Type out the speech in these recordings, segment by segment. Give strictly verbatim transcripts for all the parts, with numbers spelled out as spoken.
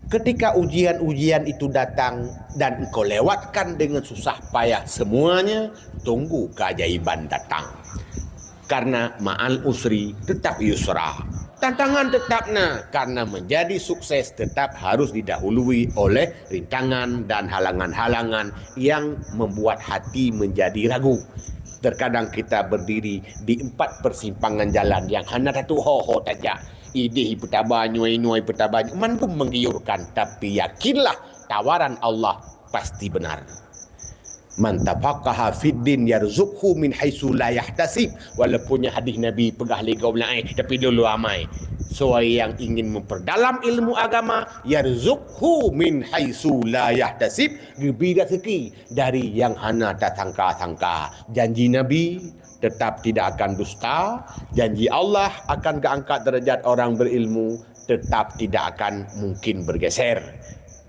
Ketika ujian-ujian itu datang dan engkau lewatkan dengan susah payah semuanya, tunggu keajaiban datang. Karena ma'al usri tetap yusra. Tantangan tetap na, karena menjadi sukses tetap harus didahului oleh rintangan dan halangan-halangan yang membuat hati menjadi ragu. Terkadang kita berdiri di empat persimpangan jalan yang hana tatu'oh ho-ho tajak. Idéh peutaba nyoe, nyoe peutaba nyoe, mandum menggiurkan, tapi yakinlah tawaran Allah pasti benar. "Man tafaqaha fid din yarzuqhu min haitsu la yahtasib." Walaupun nyan hadis Nabi peugah lé gob laén, tapi lôn amai. Soe nyang ingin memperdalam ilmu agama, yarzuqhu min haitsu la yahtasib, geubri raseuki dari yang hana tasangka-sangka. Janji Nabi tetap tidak akan dusta, janji Allah akan geuangkat derajat orang berilmu tetap tidak akan mungkin bergeser.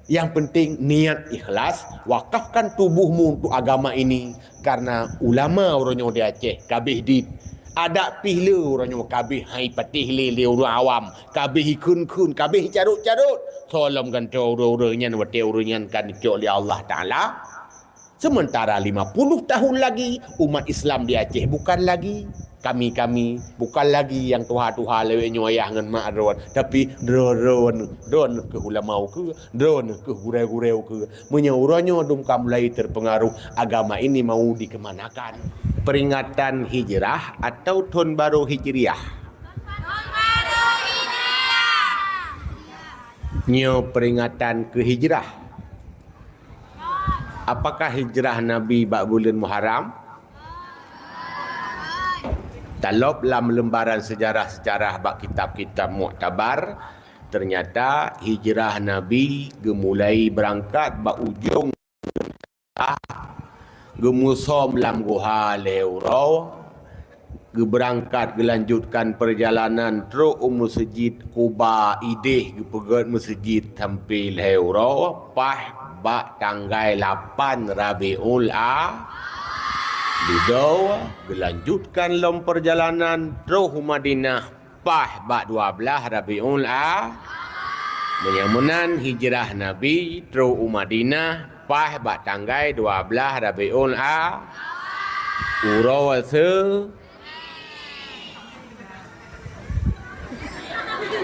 Yang penting niat ikhlas, wakafkan tubuhmu untuk agama ini, karena ulama uroe nyoe di Aceh ka abéh dit. Adak pih le uroe nyoe ka abéh hai patéh lé, lé ureuëng awam, ka abéh ikheun-kheun, ka abéh icarot-carot. Soe lom gantoe ureuëng-ureuëng nyan watée ureuëng nyan ka neucok lé Allah Taala. Sementara lima puluh tahun lagi, umat Islam di Aceh bukan lagi kami-kami, bukan lagi nyang tuha-tuha lawét nyoe ayah ngon mak droen, tapi droen, droen keuh ulama keuh, droen keuh gurée-gurée keuh. Meunyoe uroe nyoe dum ka mulai terpengaruh, agama ini mau dikemanakan. Peringatan hijrah atau thon barô hijriah? Nyoe peringatan keu hijrah. Apakah hijrah Nabi bak buleuen Muharram? Talop lam lembaran sejarah-sejarah bak kitab-kitab muktabar, ternyata hijrah Nabi geumulai beurangkat bak ujong, geumusom lam guha lhée uroe, geubeurangkat geulanjutkan peurjalanan trok u Meuseujid Quba, idéh geupeugét meuseujid sampoe lhée uroe, paih bak tanggai lapan Rabiul A. Dudoe geulanjutkan lom peurjalanan trok u Madinah, paih bak dua blaih Rabiul A. Meunyoe meunan hijrah Nabi trok u Madinah, paih bak tanggai dua blaih Rabiul A. Uroe se-,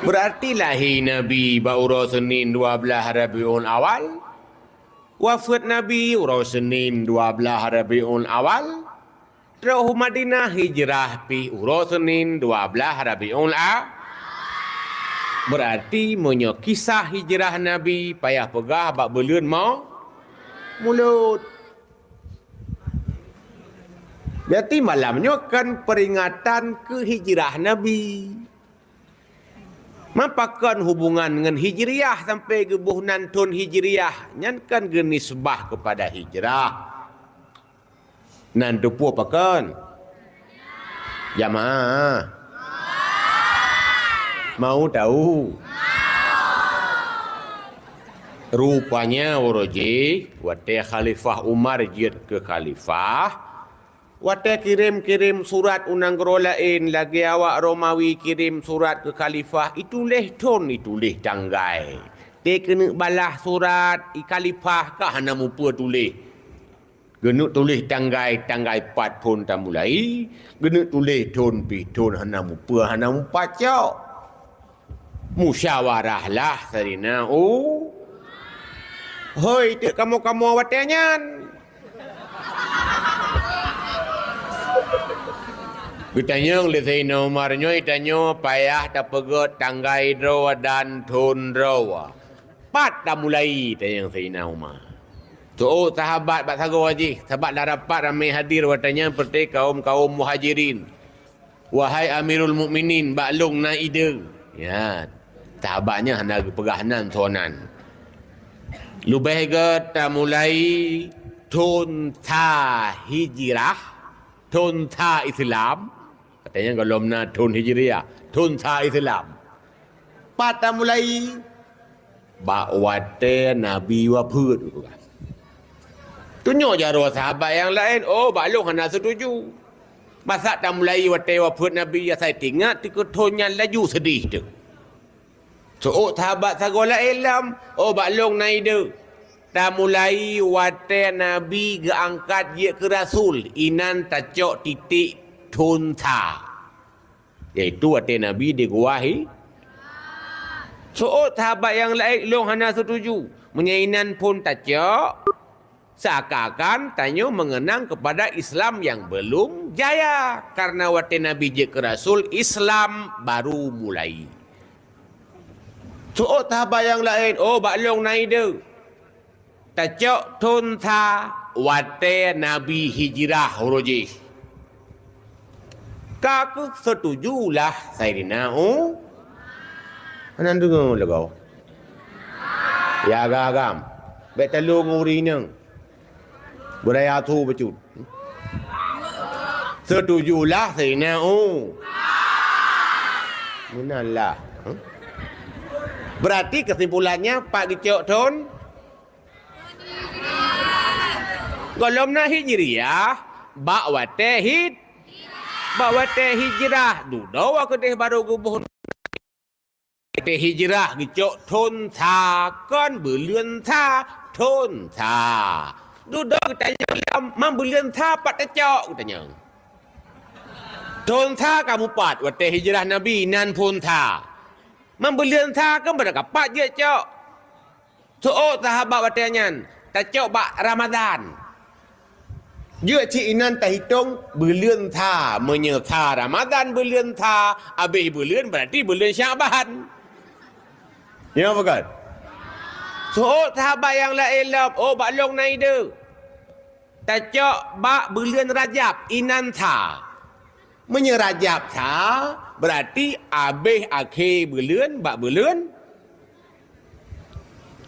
Berarti lahé Nabi bak uroe Senin dua blaih Rabiul Awal, wafeuet Nabi uroe Senin dua blaih Rabiul Awal, trok u Madinah hijrah pih uroe Senin dua blaih Rabiul A. Berarti meunyoe kisah hijrah Nabi payah peugah bak buleuen Mau-, Mulud. Berarti malam nyoe kan peringatan keu hijrah Nabi. Ma pakon hubungan ngon Hijriah sampoe geuboh nan thon Hijriah? Nyan kan geunisbah keupada hijrah. Nan teupeue pakon? Jamaah. Mau tahu? Rupanya uroe jih, watée Khalifah Umar jeuet keu khalifah, watée kirém-kirém surat u nanggroe laén, lagée awak Romawi kirém surat keu khalifah, ituléh thon, ituléh tanggai. Tée keuneuk balaih surat, i khalifah ka hana mupeue tuléh. Geuneuk tuléh tanggai, tanggai pat phon tamulai, geuneuk tuléh thon pih thon hana mupeue, hana mupacok. Musyawarah lah Saidina U-, hoi, teuk kamoe-kamoe watée nyan. Geutanyong lé Saidina Umar nyoe, tanyoe payah tapeugét tanggai droe dan thon droe. Pat tamulai, tanyong Saidina Umar. Teuôt sahabat bak sagoe jih, sahabat lam rapat ramé hadir watée nyan, peureuté kaum-kaum Muhajirin. "Wahai Amirul Mukminin, bak lôn na ide." Ya, sahabat nyan hana geupeugah nan soe nan. Leubeh gét tamulai thon sa Hijrah, thon sa Islam. Watée nyan gohlom na thon Hijriah, thon sa Islam. Pat tamulai? Bak watée Nabi wafeuet, geupeugah. Tunyok jaroe sahabat nyang laén, "Oh, bak lôn hana seutuju. Masa tamulai watée wafeuet Nabi, asai teuingat teuh keu thon nyan laju seudeh teuh." Seuôt sahabat sagoe laén lom, "Oh, bak lôn na ideh. Tamulai watée Nabi geuangkat jeuet keu rasul, inan tacok titik thon sa." Yaitu watée Nabi di Gua Hi-, seuôt sahabat nyang laén, "Lôn hana seutuju. Meunyoe inan phon tacok, seakan-akan tanyoe mengenang kepada Islam yang belum jaya, karena watée Nabi jeuet keu rasul, Islam baru mulai." Seuôt sahabat nyang laén, "Oh, bak lôn na ideh. Tacok thon sa watée Nabi hijrah uroe jih." Ka kheueh seutuju lah Saidina U-, hana deungoe lagoe. Ya agam-agam, bék talô ngon ureuëng inong. Budaya tu bacut. Seutuju lah Saidina U-, meunan lah. Berarti kesimpulannya, pat geucok thon? Gohlom na Hijriah, bak watée Hij-, bak watée hijrah, dudoe keudeh barô geuboh. Watée hijrah geucok thon sa, kon buleuen sa, thon sa. Dudoe geutanyong lom, "Man buleuen sa pat tacok?" geutanyong. Thon sa ka mupat watée hijrah Nabi, nan phon sa. Man buleuen sa kon pada kapat jeuet cok. Seuôt sahabat watée nyan, tacok bak Ramadhan. Jeuet cit inan tahitong buleuen sa, meunyoe sa Ramadhan buleuen sa, abéh buleuen berarti buleuen Syakban. Ya, bukan? Seuôt sahabat nyang laén lom, "Oh, bak lôn na ideh. Tacok bak buleuen Rajab, inan sa." Meunyoe Rajab sa, berarti abéh akhé buleuen bak buleuen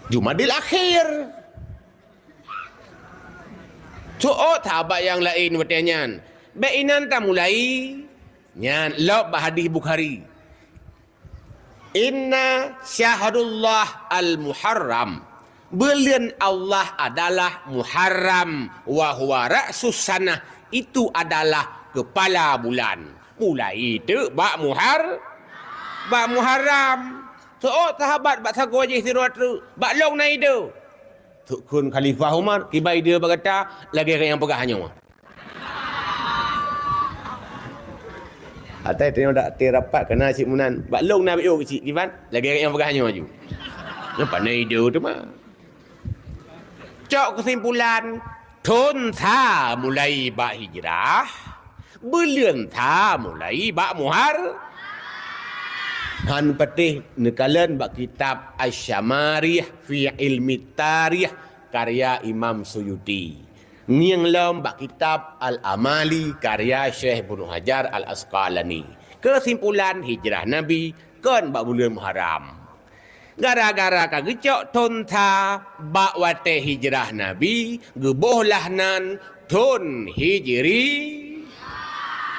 Jumadil Akhir. Seuôt sahabat nyang laén watée nyan, "Bék inan tamulai." Nyan lom bak hadis Bukhari. "Inna syahrullah al-Muharram." Buleuen Allah adalah Muharram, "wa huwa ra'sus sanah," itu adalah kepala bulan. Mulai teuk bak Muhar-, bak Muharram. Seuôt sahabat bak sagoe jih sidroe treuk, "Bak lôn na ideh." Sukon Khalifah Umar, "Kiban ideh bak gata, lagée nyang peugah nyoe." Atai teunyong dak teu rapat keunan cit meunan. "Bak lôn na ideh cit kiban, lagée nyang peugah nyoe ju." Nyoe pane ideh teuma. Cok keusimpulan, thon sa mulai bak hijrah, buleuen sa mulai bak Muhar-, han patéh neukalon bak kitab Asy-Syamariyah fi Ilmi Tarikh karya Imam Suyuti. Ngieng lom bak kitab Al-Amali karya Syekh Ibnu Hajar Al-Asqalani. Keusimpulan, hijrah Nabi kon bak buleuen Muharram. Gara-gara ka geucok thon sa bak watée hijrah Nabi, geuboh lah nan thon Hijri-,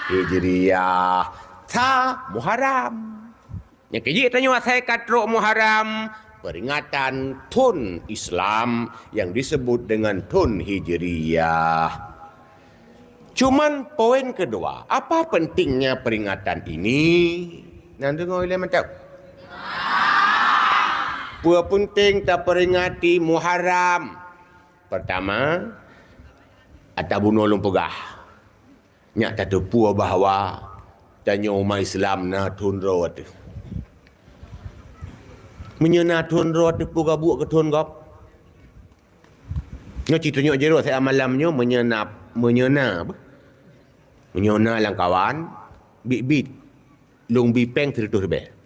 Hijriah, sa Muharram. Nyang keujeuet tanyoe asai ka trok Muharram, peringatan thon Islam yang disebut dengan thon Hijriah. Cuman poin kedua, apa pentingnya peringatan ini? Nyan deungoe ilée mantap. Peue peunteng taperingati Muharram? Pertama, ata bunoe lôn peugah. Nyak tateupeue bahwa tanyoe umat Islam na thon droe ateueh. Meunyoe na thon droe ateueh, peue ka buet keu thon gob? Nyoe cit tanyoe jroh siat malam nyoe, meunyoe na, meunyoe na, meunyoe na lamkawan, biet-biet, lôn bi péng sireutôh ribée.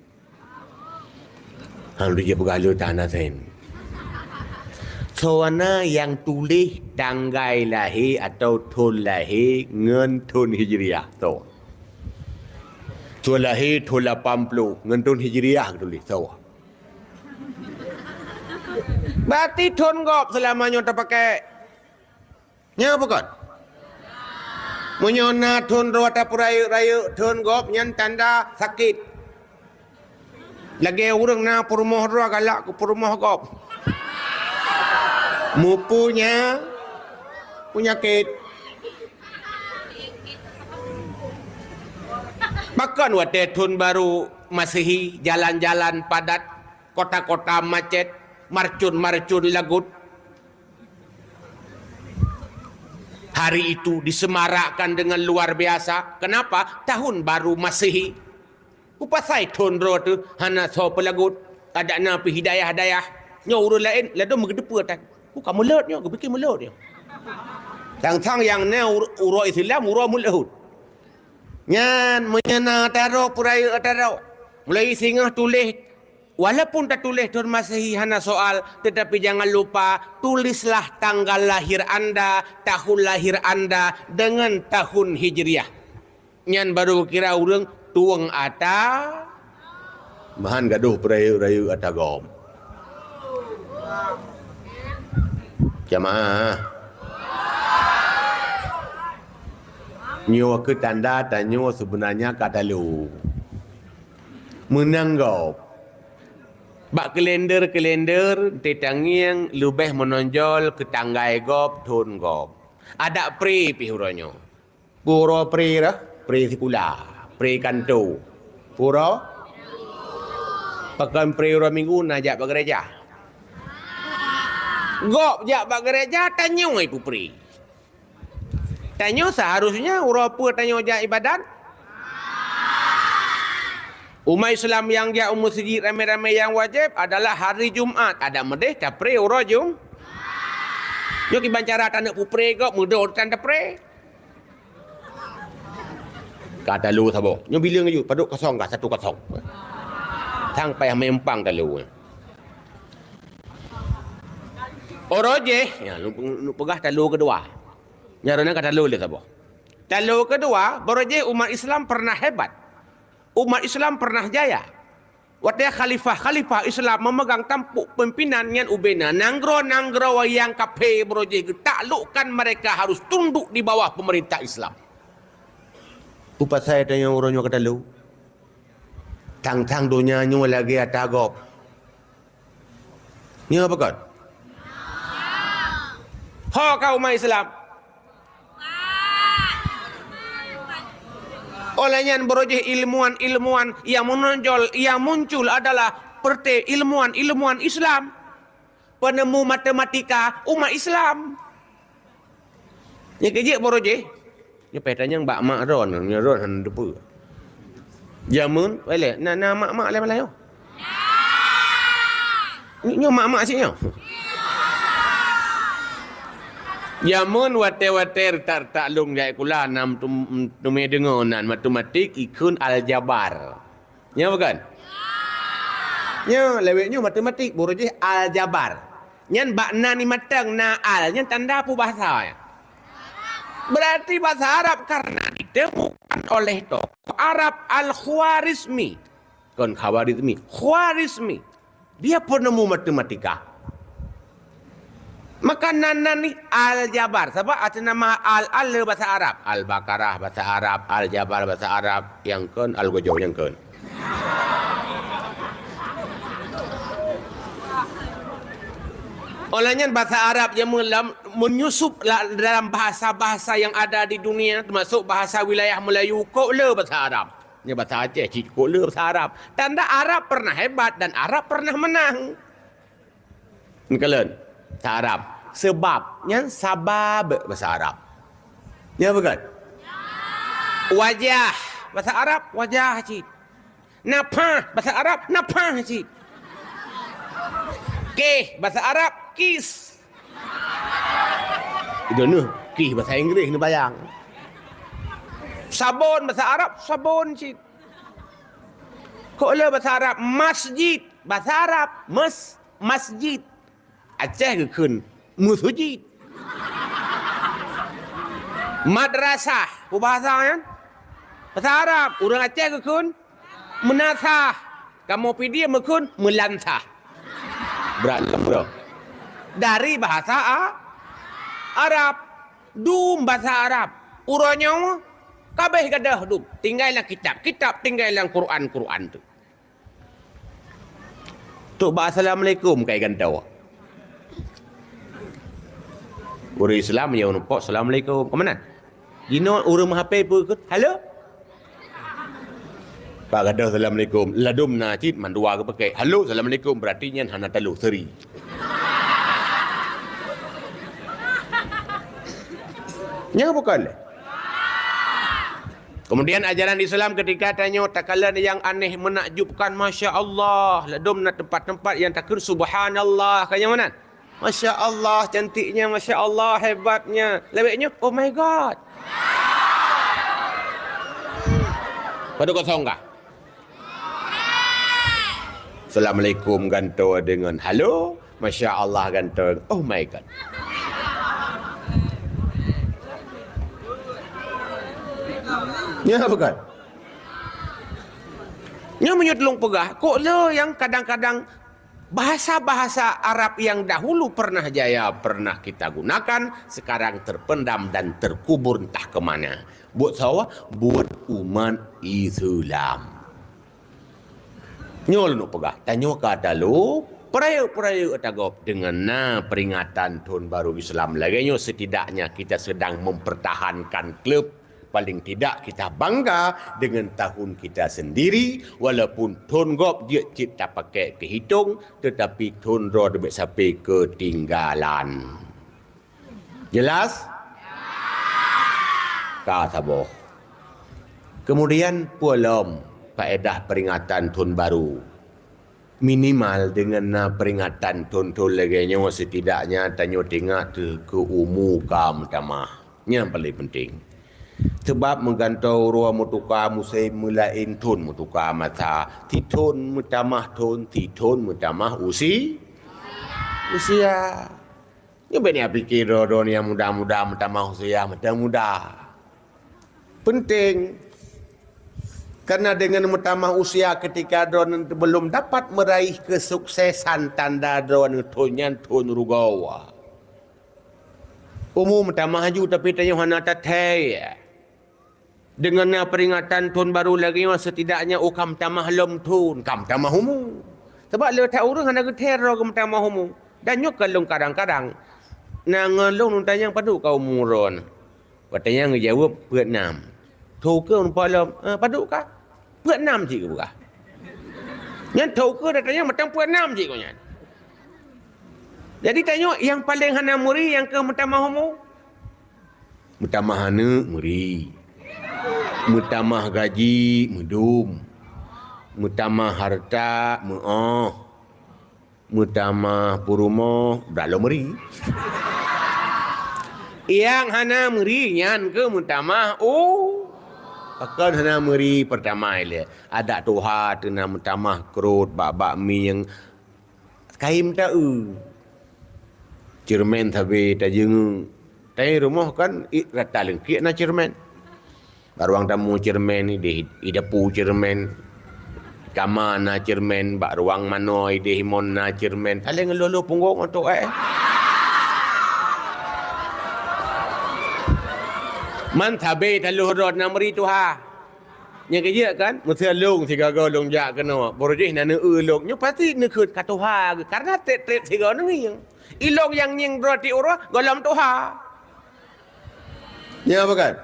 Han lôn jipeugah lé tan na sen. Soe na nyang tuléh tanggai lahé atawa thon lahé ngon thon Hijriah? Soe? Soe lahé thon lapan ploh ngon thon Hijriah geutuléh, soe? Berarti thon gob seulama nyoe tapakai. Nyan bukon? Meunyoe na thon droe tapeurayeuk-rayeuk thon gob, nyan tanda sakét. Lagée ureuëng na peurumoh droe galak keu peurumoh gob. Mupunya peunyakét. Pakon watée thon barô Masehi jalan-jalan padat? Kota-kota macet, marcon-marcon lagot. Hari itu disemarakkan dengan luar biasa. Kenapa? Tahun baru Masehi. Kupasai thon droe teuh hana soe peulagot. Adak na pih dayah-dayah. Nyoe ureuëng laén ladom meugeudeupeue tan. Ku ka meulot nyoe, geupike meulot nyoe. Sang-sang nyang na ur-, uroe Islam, uroe meulot. Nyan meunyoe na ata droe, peurayeuk ata droe. Mulai singoh tuléh, walaupun tatuléh thon Masehi hana soal, tetapi jangan lupa tulislah tanggal lahir anda, tahun lahir anda dengan tahun Hijriah. Nyan baru kira ureuëng tueng ata, meuhan gadoh peurayeuk-rayeuk ata gob. Jamaah. Nyoe keuh tanda tanyoe seubeunanya ka talo. Meunang gob. Bak kalender-kalender, teutangieng leubeh meunonjol keu tanggai gob, thon gob. Adak pre pih uroe nyoe. Pue uroe pre dah, pre sikula, pre kanto. Pue uroe? Pakon pre uroe Minggu na jak bak gereja. Gob jak bak gereja, tanyoe pue pre. Tanyoe seharusnya uroe peue tanyoe jak ibadat? Umat Islam nyang jak u meuseujid ramé-ramé nyang wajéb adalah hari Jumat. Adak meudeh tapre uroe Jum-, nyoe kiban cara taneuk pupre gob, meudoh tan tapre. Ka talo saboh. Nyoe bileueng aju, padub kosong ka, satu kosong. Sang payah meuempang talo. Uroe jih, ya, nu, nu peugah talo keudua. Nyan droeneuh ka talo lé saboh. Talo keudua, baroe jih umat Islam pernah hebat. Umat Islam pernah jaya. Watée khalifah-khalifah Islam memegang tampuk pimpinan nyan ubena, nanggroe-nanggroe nyang kafé baroe jih geutaklukkan mereka harus tunduk di bawah pemerintah Islam. Peue pasai tanyoe uroe nyoe ka talo? Tang-tang donya nyoe lagée ata gob. Nyoe pakon? Ho ka umat Islam. Oleh nyan, baroe jih ilmuwan-ilmuwan nyang meunonjol, nyang muncul adalah peureuté ilmuwan-ilmuwan Islam. Peunemu matematika umat Islam. Nyang keujeuet baroe jih. Nyoe pih tanyong bak mak droeneuh, nyoe droeneuh hana teupeue. Jameun, wai lé, na, na mak-mak lé malah nyoe? Nyoe mak-mak sit nyoe. Jameun watée-watée reutak-reutak lôn jak sikula, na meutum-, meuteumé deungoe nan matematik ikheun aljabar. Nyoe bukan? Nyoe lewat nyoe matematik, baroe jih aljabar. Nyan bak na ni matang na al, nyan tanda peue bahasa nyan. Berarti bahasa Arab karena ditemukan oleh tokoh Arab Al-Khwarizmi. Kon Khawarizmi, Khwarizmi. Dia penemu matematika. Maka nan, nan ni aljabar. Sabab ada nama al, al le bahasa Arab. Al-Baqarah bahasa Arab, aljabar bahasa Arab, nyang kon al-gujur nyang kon. Oleh nyan bahasa Arab nyang meulam-, menyusup la-, dalam bahasa-bahasa yang ada di dunia, termasuk bahasa wilayah Melayu, kok le bahasa Arab. Nyan bahasa Aceh cit kok le bahasa Arab. Tanda Arab pernah hebat dan Arab pernah menang. Neukalon, bahasa Arab. Sebab, nyan sabab bahasa Arab. Nyan bukan? Wajah, bahasa Arab, wajah cit. Nafah, bahasa Arab, nafah cit. Kih, bahasa Arab, kis. Itu nuh, kih bahasa Inggris ni bayang. Sabon, bahasa Arab, sabon cit. Kok le bahasa Arab, masjid, bahasa Arab, mes-, masjid. Aceh geukheun meusujid. Madrasah, peue bahasa nyan? Bahasa Arab, ureuëng Aceh geukheun meunasah. Kamoe Pidie meukheun meulansah. Brat lom bro. Dari bahasa A-, Arab. Dum bahasa Arab. Uroe nyoe kabeh gadôh dum. Tinggai lam kitab, kitab tinggai lam Quran, Quran tu. Tok bak assalamualaikum kai gantoe. Ureuëng Islam nyang neupok assalamualaikum. Keumanan? Jinoe ureuëng meuhapé peue kheun? Halo? Pak gadoh assalamualaikum, ladôm na cit mandua geupakèk. Halo assalamualaikum, berarti nyan hana talo, seri. Nyan bukan lé. Kemudian ajaran Islam ketika tanyoe takalon nyang aneh menakjubkan, masya Allah, ladôm na tempat-tempat nyang takheun subhanallah, ka nyang meunan. Masya Allah, cantiknya, masya Allah, hebatnya. Leweknya, oh my God. Pada kosong kah? Assalamualaikum gantoe deungon halo, masya Allah gantoe, oh my God. Nyan bukan? Nyan meunyoe tulông peugah, kok le nyang kadang-kadang bahasa-bahasa Arab yang dahulu pernah jaya, pernah kita gunakan, sekarang terpendam dan terkubur entah ke mana. Buet sawa, buet umat Islam. Nyoe lôn peugah, tanyoe ka talu, peurayeuk-peurayeuk tagôb deungon na peringatan thôn baru Islam. Lagèe nyoe setidaknya kita sedang mempertahankan klub. Paling tidak kita bangga dengan tahun kita sendiri, walaupun thôn gob jeuet cit tapakèk keu hitông, tetapi thôn droe teubiet sabe keutinggalan. Jelas? Ka saboh. Kemudian peue lom faedah peringatan thôn baru? Minimal deungon na peringatan thôn-thôn lagèe nyoe, setidaknya tanyoe teuingat teuh keu umu ka meutamah. Nyan paléng penting. Sabab meugantoe uroe meutuka musém, meulaén thôn meutuka masa. Sithôn meutamah thôn, sithôn meutamah usi-, usia. Nyoe bèk neupike droe-droe nyang muda-muda meutamah usia, meutamah muda. Penting. Karena dengan meutamah usia ketika droeneuh belum dapat meraih kesuksesan, tanda droeneuh thôn nyan thôn rugoe. Umu meutamah laju tapi tanyoe hana tathèe. Deungon na peringatan thôn baru lagèe nyoe, setidaknya, oh, ka meutamah lom thôn, ka meutamah umu. Sabab le that ureueng hana geuthèe droe geumeutamah umu. Dan nyoe ka lôn kadang-kadang na ngon lôn, lôn tanyong, "Padub ka umu droeneuh?" Watèe nyan geujaweueb, "Peuet nam." "Tho keuh, Teungku lôn?" "Eh, padub ka?" "Peuet nam," cit geupeugah. Nyan tho keuh, dan tanyong mantong peuet nam cit gobnyan. Jadi tanyoe nyang paleng hana meuri nyang keuh meutamah umu. Meutamah aneuk, meuri. Meutamah gaji, meudum. Meutamah hareuta, meu'oh. Meutamah peurumoh, brat lom meuri. Nyang hana meuri nyan keuh meutamah u-, pakon hana meuri, peurtama ilèe. Adak tuha teuna meutamah krot bak-bak mi nyang Kayém ta-eu. Ceureumen sabe tajeungeuk. Tapi rumoh kan i rata leungkek na ceureumen. Bak ruang tamu ceureumen, ideh, i dapu ceureumen. Kama na ceureumen, bak ruang manoe ideh imon na ceureumen. Saléng lolo punggong untuk, eh. Man sabe taloh droe na meuri tuha. Nyang keujeuet kan, meuseu lôn sigoe-goe lôn jak keunoe, baro jih na neu-eu lôn, nyoe pasti neukheun ka tuha geuh, karena trép-trép sigoe neungieng. Ilôn nyang ngieng droe tiep uroe, gohlom tuha. Nyan apa kan?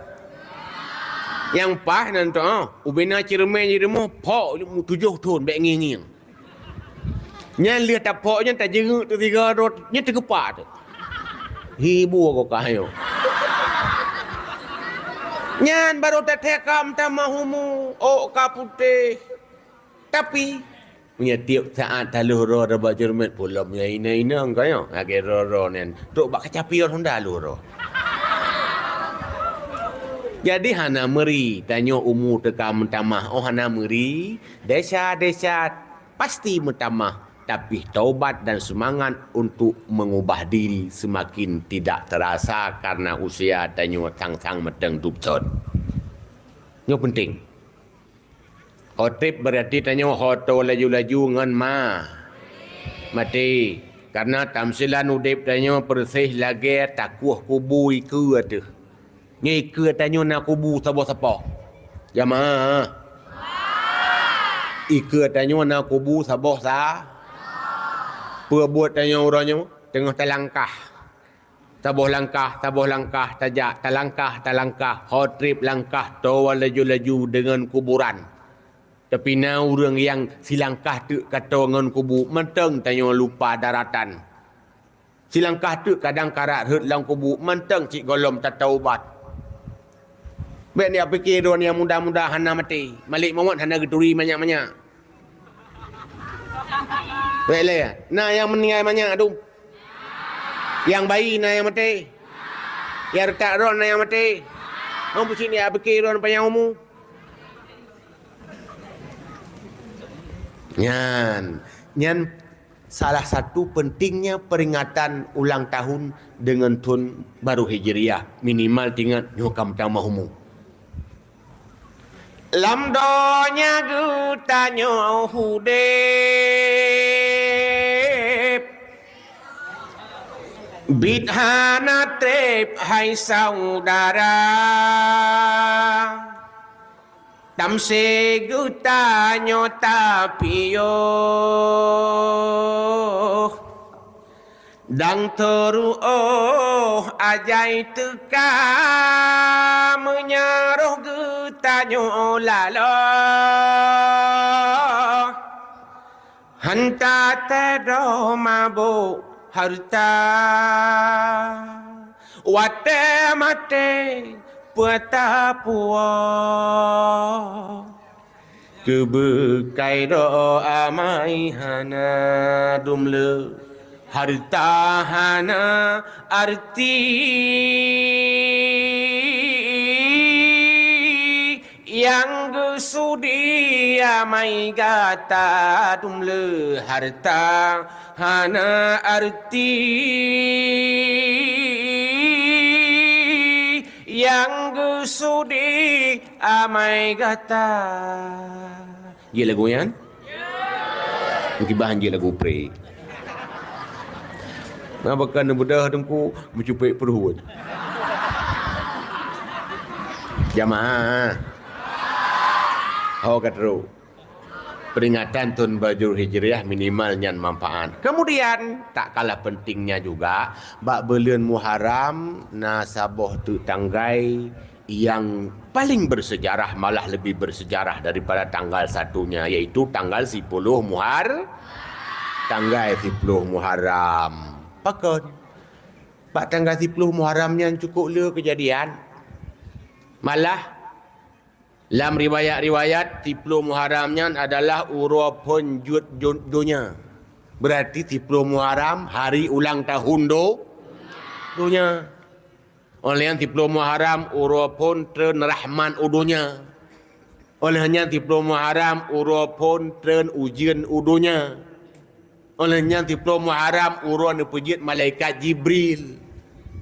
Nyang paih nan tu, ah, ubena ceureumen di rumoh, phok tujoh thon bèk ngieng-ngieng. Nyan lheueh tapok nyan tajeungeuk teuh sigoe droe nyan teugepak teuh. Hibur kah nyoe. Nyan barô tathèe ka meutamah umu, ôk ka putéh. Tapi, meunyoe tiep saát taloh droe bak ceureumen, peulom nyan inong-inong ka nyoe, lagèe droe-droe nyan, trok bak kaca pion honda lôn droe. Jadi hana meuri, tanyoe umu teuka meutamah, oh hana meuri, desya-desya pasti meutamah, tapi taubat dan seumangat untuk meungubah diri seumaken tidak teurasa karena usia tanyoe sang-sang meuteung dub thon. Nyoe peunteng. Ho trép beurati tanyoe ho toe laju-laju ngon ma-, maté. Karena tamsilan udép tanyoe peureuseh lagèe takueh kubu ikeue ateueh. Nyoe ikeue tanyoe na kubu saboh sapo? Jamaah. Ikeue tanyoe na kubu saboh sa-, peue buet tanyoe uroe nyoe? Teungoh talangkah. Saboh langkah, saboh langkah tajak, talangkah, talangkah, ho trép langkah toe laju-laju deungon kuburan. Tapi na ureuëng nyang silangkah teuk ka toe ngon kubu, mantong tanyoe lupa daratan. Silangkah teuk kadang karab rhot lam kubu, mantong cit gohlom tataubat. Bék neujak pike droe nyang muda-muda hana maté, malék mawöt hana geuturi manyak-manyak. Bék lé, na nyang meuninggai manyak dum. Nyang bayi na nyang maté. Nyang reutak droe na nyang maté. Hana peucit neujak pike droe panyang umu. Nyan, nyan salah satu pentingnya peringatan ulang tahun dengan thon baru Hijriah, minimal tingat nyoe ka meutamah umu. Lam donya geutanyoe udeb, biet hana treb hai saudara. Tamsé geutanyoe tapiôh, dang teuruôh ajai teuka. Meunyoe roh geutanyoe laloe, hán tateudoh mabök hareuta, watée maté peue tapuwoe. Keubeukai droe amai hana dum le, hareuta hana arti. Nyang geusudi amai gata dum le, hareuta hana arti. Nyang geusudi amai gata. Jeuet lagu nyan? Meukiban jeuet lagu pré. Na bahkan neubeudôh teungku meucupet peuruet. Jamaah. Ho ka trok. Peringatan thon baru Hijriah minimal nyan manfaat. Kemudian, tak kalah pentingnya juga, bak buleuen Muharram na saboh teuk tanggai nyang paling bersejarah, malah lebih bersejarah daripada tanggal satunya, yaitu tanggal siploh Muhar-, tanggai siploh Muharram. Pakon? Bak tanggai siploh Muharram nyan cukôp le keujadian. Malah, lam riwayat-riwayat, siploh Muharram nyan adalah uroe phon jeuet jo-, donya. Berarti siploh Muharram hari ulang tahun do-, donya. Óh lheueh nyan siploh Muharram uroe phon treun rahmat u donya. Óh lheueh nyan siploh Muharram uroe phon treun ujeuen u donya. Óh lheueh nyan siploh Muharram uroe neupeujeuet malaikat Jibril.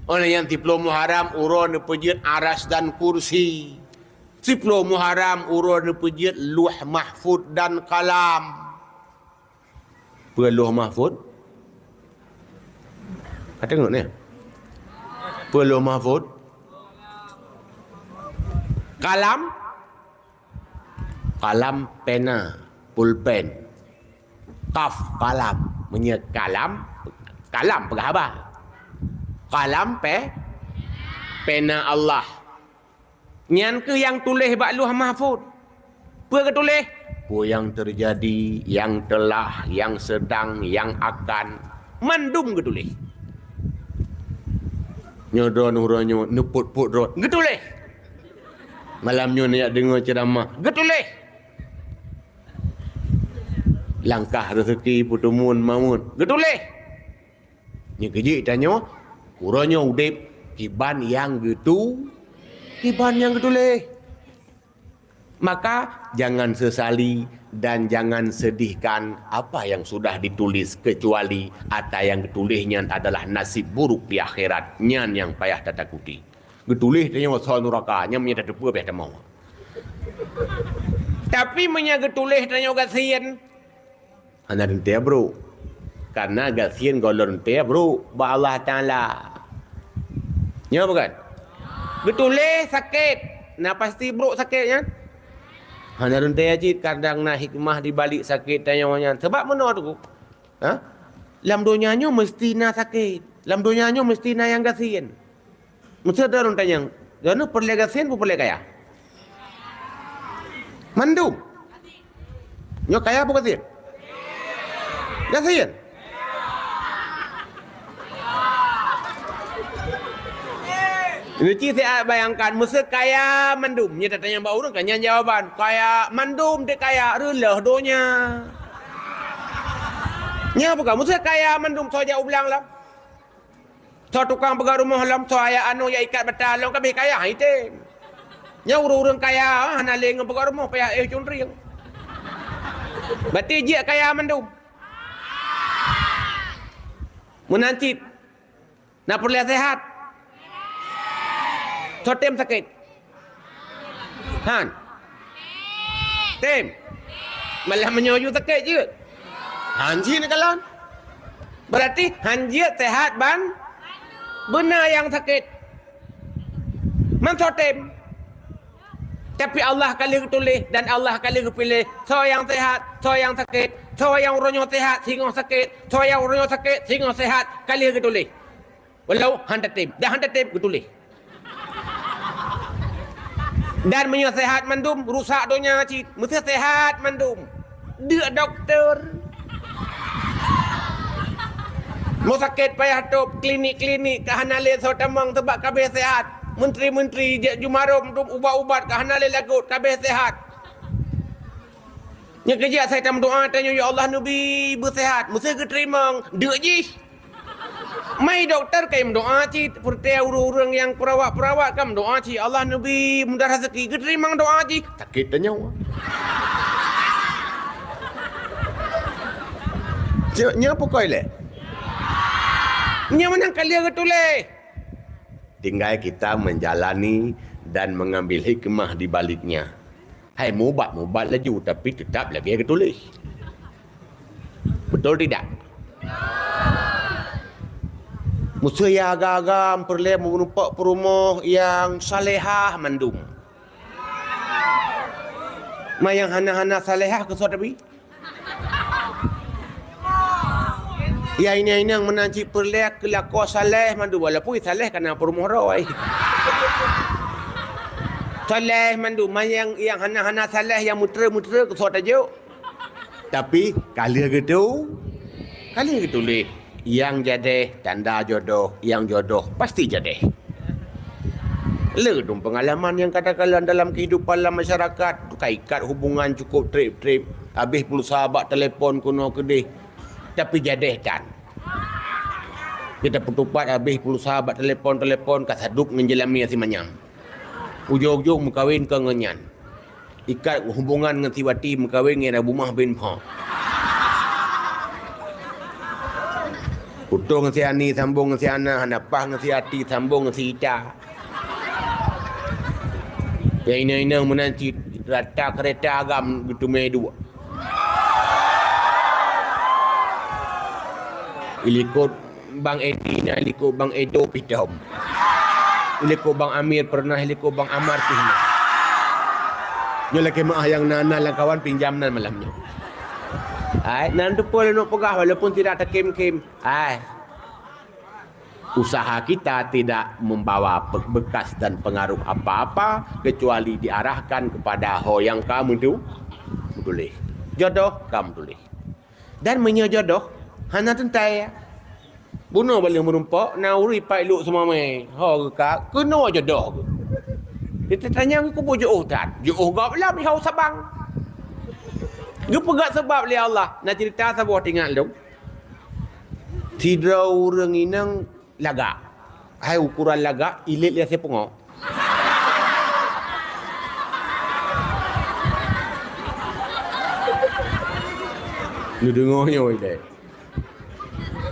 Óh lheueh nyan siploh Muharram uroe neupeujeuet Arasy dan Kursi. Siploh Muharram uroe neupeujeuet Lauh Mahfuz dan Kalam. Peue Lauh Mahfuz? Ka teungeut nyan? Peue Lauh Mahfuz? Kalam? Kalam pena, pulpen. Kaf, kalam. Meunyoe kalam, kalam peugah haba. Kalam pe-, pena Allah. Nyan keuh nyang tuléh bak Lauh Mahfuz. Peue geutuléh? Peue nyang teujadi, nyang teulah, nyang seudang, nyang akan. Mandum geutuléh. Nyoe droeneuh uroe nyoe neupot-pot rot. Geutuléh. Malam nyoe neujak deungoe ceuramah. Geutuléh. Langkah reuseuki peuteumuan mamut. Geutuléh. Nyoe keujeuet tanyoe, uroe nyoe udeb kiban nyang geutu-, kiban nyang geutuléh. Maka, jangan sesali dan jangan sedihkan apa yang sudah ditulis, kecuali ata nyang geutuléh nyan adalah nasib buruk di akhirat. Nyan nyang payah tatakuti. Geutuléh tanyoe asoe nuraka, nyan meunyoe tateupeue payah tamong. Tapi meunyoe geutuléh tanyoe gasien, hana teuntée brok. Karena gasien gohlom teuntée brok bak Allah Taala. Nyo bukan? Geutuléh sakét, na pasti brok sakét nyan? Hana teuntée cit, kadang na hikmah di balik sakét tanyoe nyan. Sebab meunoe tu, ha? Lam donya nyoe meusti na sakét. Lam donya nyoe meusti na nyang gasien. Meuseuti droeneuh tanyong, droeneuh peureulée gasien peue peureulée kaya? Mandum. Nyoe kaya apa gasien? Gasien. Lucu siat bayangkan, meuseu kaya mandum. Nyoe tatanyong bak ureuëng kan nyan jawaban. Kaya mandum dek kaya, reuloh donya. Nyan bukan, meuseu kaya mandum, soe jak u blang lom. Soe tukang peugah rumoh lom, soe ayah anong jak ikat bata lom, ka abéh kaya, ha, item. Nyan ureuëng-ureuëng kaya, hana lé ngon peugah rumoh, payah éh cunrieng. Berarti jeuet kaya mandum. Meunan cit, na peureulée sehat. Soe tem sakét? Han. Tem. Malah meunyoe sakét jeuet. Han jeuet kalon. Berarti han jeuet sehat ban beuna nyang sakét. Man soe tem. Tapi Allah ka lheueh geutuléh dan Allah ka lheueh geupiléh soe nyang sehat, soe nyang sakét, soe nyang uroe nyoe sehat singoh sakét, soe nyang uroe nyoe sakét singoh sehat, ka lheueh geutuléh. Walau han tatem, dah han tatem geutuléh. Dan meunyoe sehat mandum, rusak donya cit. Meuseu sehat mandum, deuk dokto. Meusakét payah top, klinik-klinik ka hana lé soe tamong, teubak ka abéh sehat. Menteri-menteri jak jumarom dum ubat-ubat ka hana lé lagot, ka abéh sehat. Nyang keujak sai tameudoa tanyoe, "Ya Allah, neubi beuseuhat." Meuseu geuteurimong, deuk jih. Mai dokto ka meudoa cit, peureuté ureuëng-ureuëng nyang peurawat-peurawat ka meudoa cit, "Ya Allah, neubi mudah raseuki." Geuteurimong doa jih, sakét tanyoe. Cok nyoe pukoi lé. Nyoe meunan ka lheueh geutuléh. Tinggai kita menjalani dan mengambil hikmah di baliknya. Hai mubat-mubat laju, tapi tetap lagée geutuléh. Betul tidak? Meuseu nyang agam-agam peureulée meureumpok peurumoh nyang salehah mandum. Ma nyang hana-hana salehah keu soe tabi? Ya inong-inong meunan cit peureulée keu lakoe saleh mandum, walaupun saleh kana peurumoh droe. Saleh mandum, ma nyang, nyang hana-hana saleh, nyang meutre-meutre keu soe tajok. Tapi ka lheueh geutu-, ka lheueh geutuléh, nyang jadeh tanda jodoh, nyang jodoh pasti jadeh. Le dum peungalaman nyang ka takalon dalam kehidupan lam masyarakat, ka ikat hubungan cukup treb-treb, habéh pulsa bak telepon keunoe keudeh, tapi jadeh tan. Kita peutupat habéh pulsa bak telepon-telepon, ka sadub ngon jeulami simanyam. Ujong-ujong meukawen keu ngon nyan. Ikat hubungan ngon si Wati, meukawen ngon Abu Mah bin Pho. Putôh ngon si Ani, sambong ngon si Ana, hana paih ngon si Ati, sambong ngon si Ica. Nyang inong-inong meunan cit rata keureta agam geuteumé duek. Ilikot Bang Edi na, ilikot Bang Edo pih tom. Ilikot Bang Amir pernah, ilikot Bang Amar pih na. Nyoe lakée meuah nyang na, na lam kawan pinjam nan malam nyoe. Hai, nan teupeu lôn peugah walaupun tidak takém-kém. Hai. Usaha kita tidak membawa pe-, bekas dan pengaruh apa-apa kecuali diarahkan kepada ho nyang ka meutu-, meutuléh. Jodoh ka meutuléh. Dan meunyoe jodoh hana teuntée, bunoe bak lheueh meurumpok na ureuëng ipat lok seumamé, ho geuka keunoe jodoh geuh. Ditanyong keubu jiôh that, jiôh gob lam ihau sabang. Geupeugah sabab lé Allah, na ceurita saboh teuingat lôn. Sidroe ureuëng inong lagak. Hai ukuran lagak, ilét lé asée pungo. Neudeungoe nyoe ilét.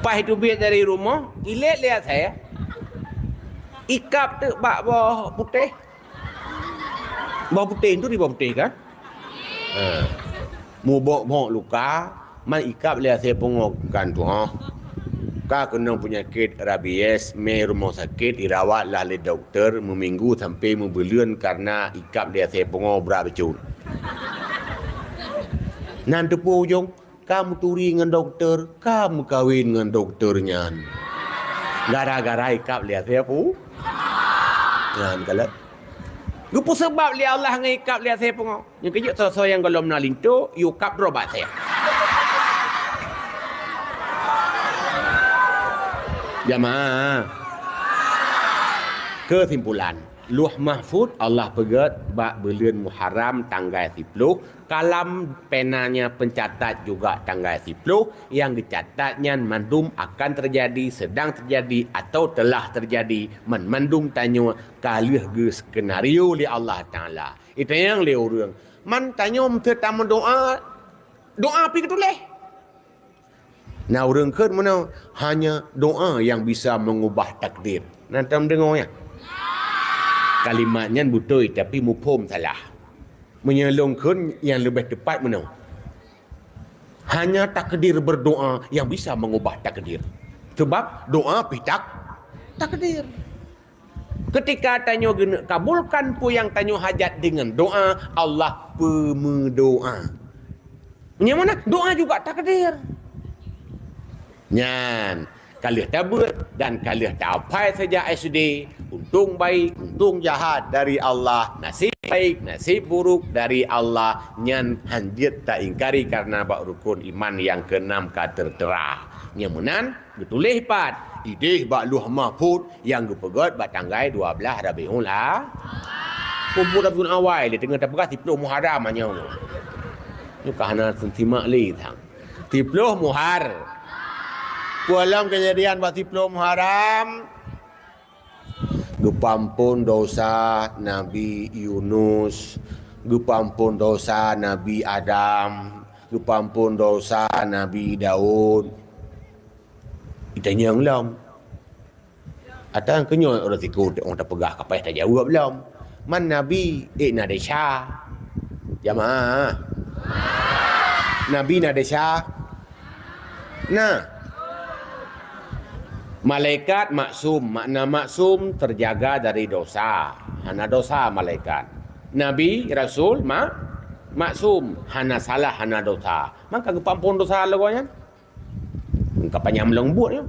Paih teubiet dari rumoh, ilét lé asée. Ikab teuk bak boh putéh. Boh putéh tu di boh putéh kan? Eh. Mubok-bok luka, man ikab lé asée pungo kan tuha. Ka keunong peunyakét rabies, mé rumoh sakét, irawat lah lé dokto meuminggu sampoe meubuleuen kareuna ikab lé asée pungo brat bacut. Nan teupeu ujong, ka meuturi ngon dokto, ka meukawen ngon dokto nyan. Gara-gara ikab lé asée pu-, nyan kalon. Geupeuseubab lé Allah ngon ikab lé asèe pungo. Nyang keujeuet soe-soe nyang gohlom na linto, yue kab droe bak asèe. Jamaah. Keusimpulan, Lauh Mahfuz Allah peugèt bak buleuen Muharram tanggai siploh, kalam penanya pencatat juga tanggai siploh, nyang geucatat nyan mandum akan terjadi, sedang terjadi, atau telah terjadi, man-, mandum tanyoe ka lheueh geuskenario lé Allah Taala. Itanyong lé ureueng, "Man tanyoe meuseuti tameudoa, doa pih geutuléh?" Na ureueng kheun meunoe, "Hanya doa yang bisa mengubah takdir." Na tameudeungoe nyan? Kalimat nyan beutôi, tapi muphom salah. Meunyoe lôn kheun nyang leubeh teupat meunoe, "Hanya takdir berdoa yang bisa mengubah takdir." Sebab doa pih tak-, takdir. Ketika tanyoe geuneuk kabulkan peue nyang tanyoe hajat deungon doa, Allah peumeudoa. Nyang mana? Doa juga takdir. Nyan, ka lheueh tabeuet dan ka lheueh taphai sejak S D, untung baik, untung jahat dari Allah, nasib baik, nasib buruk dari Allah, nyan hanjeuet taingkari karena bak rukun iman nyang keenam ka teutera. Nyang meunan, geutuléh pat, idéh bak Lauh Mahfuz nyang geupeugèt bak tanggai dua blaih Rabiul A-, Rabiul Awal, lé teungoh tapeugah siploh Muharram nyoe. Nyoe ka hana simak lé sang. Siploh Muhar. Peue lom keujadian bak siploh Muharram? Geupeuampôn dosa Nabi Yunus, geupeuampôn dosa Nabi Adam, geupeuampôn dosa Nabi Daud. Itanyong lom. Atawa keu nyoe ureueng sikula teuk tapeugah ka payah tajaweueb lom. Man Nabi, eh, na desya. Jamaah. Nabi na desya. Nah. Malaikat maksum, makna maksum terjaga dari dosa. Hana dosa malaikat. Nabi, rasul, ma-, maksum, hana salah, hana dosa. Maka geupeuampôn dosa lé gobnyan. Ka panyang leumbot nyoe.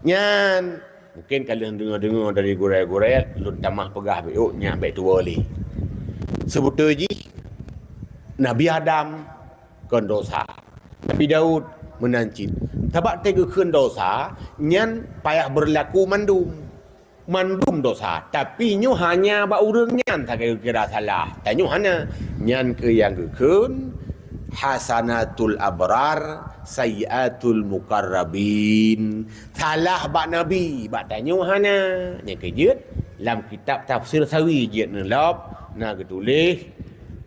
Nyan, mungkin ka lheueh deungoe-deungoe dari gurée-gurée, lôn tamah peugah beu nyan bék tuwoe lé. Seubeutôi jih, Nabi Adam kon dosa. Nabi Daud meunan cit. Sabab teugeukheun dosa, nyan payah beurlaku mandum. Mandum dosa, tapi nyoe hanya bak ureueng nyan sagai geukira salah. Tanyoe hana. Nyan keuh nyang geukheun, "Hasanatul abrar, sayyiatul muqarrabin." Salah bak Nabi, bak tanyoe hana. Nyang keujeuet, lam kitab Tafsir Sawi jeuet neulop, na geutuléh,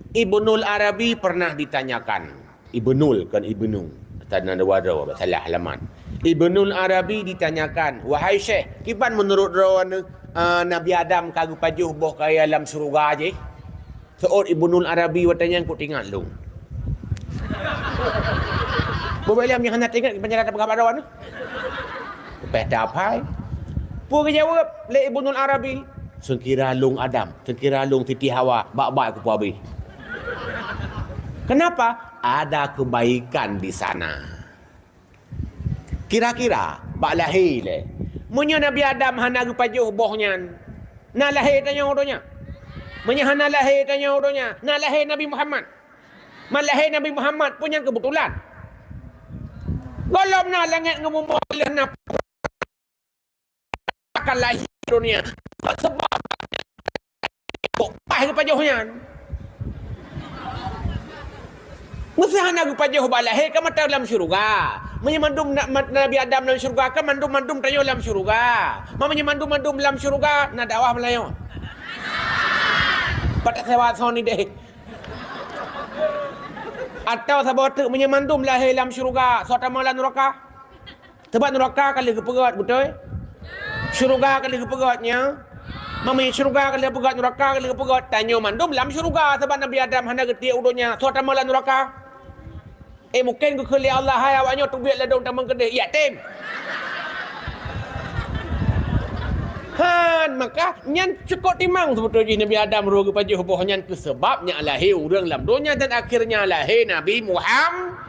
Ibnul Arabi pernah ditanyakan. Ibnul, kon Ibnu. Tanda dua droe, salah alamat. Ibnul Arabi ditanyakan, "Wahai Syekh, kiban meunurot droeneuh, eh, Nabi Adam ka geupajoh boh kayèe lam syeuruga jih?" Seuôt Ibnul Arabi watèe nyan kok teuingat lôn. Bubé lom nyang hana teuingat, kiban cara tapeugah bak droeneuh. Leupah taphai. Peue geujaweueb lé Ibnul Arabi? Seukira lôn Adam, seukira lôn Siti Hawa, bak-bak kupeue abéh. Kenapa? Ada kebaikan di sana. Kira-kira, bak lahé lé. Meunyoe Nabi Adam hana geupajoh boh nyan, na lahé tanyoe donya? Meunyoe hana lahé tanyoe donya, na lahé Nabi Muhammad? Man lahé Nabi Muhammad pun nyan keubeutulan. Gohlom na langét ngon bumoe lheueh na akan lahé donya. Sebab kok paih geupajoh nyan. Meusé hana geupajoh bak lahé ka mata lam syeuruga. Meunyoe mandum na-, ma-, Nabi Adam lam syeuruga, kan mandum-mandum tanyoe lam syeuruga. Ma meunyoe mandum-mandum lam syeuruga, na dakwah meulayeue. Pat sewa sound idéh. Atawa saboh teuk meunyoe mandum lahé lam syeuruga, soe tamong lam nuraka? Sabab nuraka ka lheueh geupeugét, beutôi? Syeuruga ka lheueh geupeugét, nya? Mami syeuruga ka lheueh geupeugét, nuraka ka lheueh geupeugét. Tanyoe mandum lam syeuruga, sabab Nabi Adam hana geutiek u donya. Soe tamong lam nuraka? Eh, mungken geukheun lé Allah, "Hai awak nyoe teubiet ladôm tamong keudeh, yatim." Han, maka nyan cukôp timang seubeutôi jih Nabi Adam roh geupajoh boh nyan keu sabab nyak lahé ureueng lam donya dan akhirnya lahé Nabi Muham-,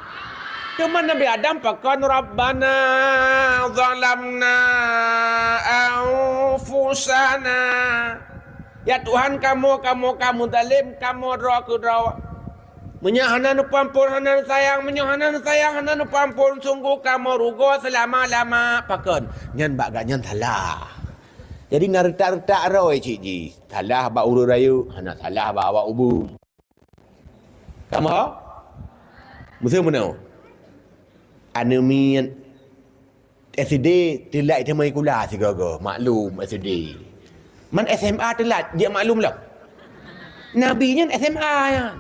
Teuma Nabi Adam pakon, "Rabbana zalamna anfusana." Ya Tuhan kamoe, kamoe ka meuzalim, kamoe droe keudroe. Meunyoe hana neupeuampon, hana neusayang, meunyoe hana neusayang, hana neupeuampon, sunggoh kamoe rugoe seulama-lama. Pakon? Nyan bak gobnyan salah. Jadi na reutak-reutak droe cit jih. Salah bak ureuëng rayeuk, hana salah bak awak ubeut. Kamoe? Meuseu meunoe. Aneuk miet S D teulat teuma sikula sigoe-goe, maklum S D. Man S M A teulat, jeuet maklum lom. Nabi nyan S M A nyan.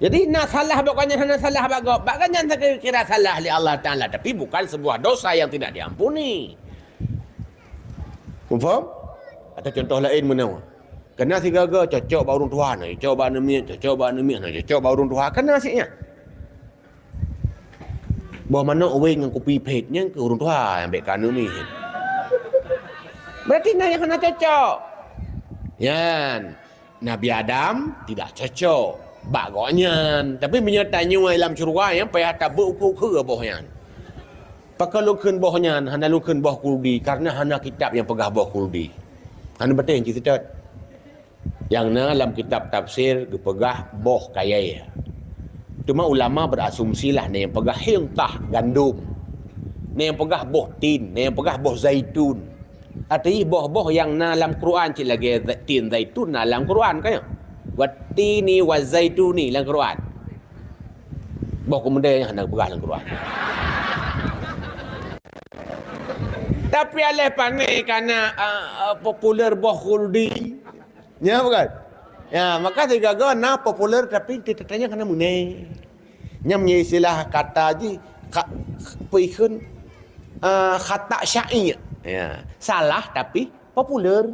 Jadi na salah bak gobnyan, hana salah bak gob. Bak gobnyan kira salah lé Allah Taala, tapi bukan sebuah dosa yang tidak diampuni. Muphom? Atau contoh laén meunoe. Kana sigoe-goe cocok bak ureuëng tuha, na cocok bak aneuk miet, cocok bak aneuk miet, na cocok bak ureuëng tuha. Kana cit nyan. Boh manok wéng ngon kupi phét nyan keu ureuëng tuha nyang bék keu aneuk miet. Berarti na nyang hana cocok. Nyan, Nabi Adam tidak cocok bak gobnyan. Tapi meunyoe tanyoe lam syeuruga nyan payah tabeuet ukeue-ukeue boh nyan. Pakon lôn kheun boh nyan, hana lôn kheun boh khuldi, karena hana kitab nyang peugah boh khuldi. Hana beutôi cit seutôt. Nyang na lam kitab tafsir geupeugah boh kayée. Teuma ulama berasumsilah na nyang peugah hintah gandom, na nyang peugah boh tin, na nyang peugah boh zaitun. Arti boh-boh nyang na lam Quran cit lagée za-, tin zaitun na lam Quran, kan? Wattini wazaituni lam Quran. Boh keumeude nyang hana geupeugah lam Quran. Tapi aléh pane kana, a, a, populer boh khuldi. Nya bukan? Ya, maka sigoe-goe na populer tapi teutatanya kana meuné. Nyang meunyoe istilah kata jih ka, peue kheun, a, khata' sya'i'. Ya, salah tapi populer.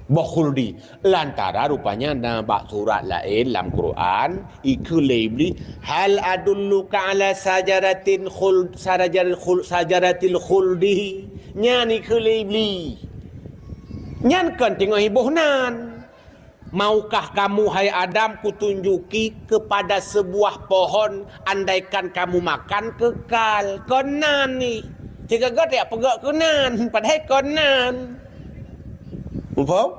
Boh khuldi. Lantara rupanya na bak surat laén lam Quran, ikheun lé Iblis, "Hal adulluka ala sajaratin khuld, sajaratil khuld, sajaratil khuldi." Nyan ikheun lé Iblis. Nyan kon teungoh iboh nan. "Maukah kamu, hai Adam, kutunjuki kepada sebuah pohon, andaikan kamu makan, kekal?" Kon nan nih. Sigoe-goe tajak peugah keu nan, padahai kon nan. Muphom?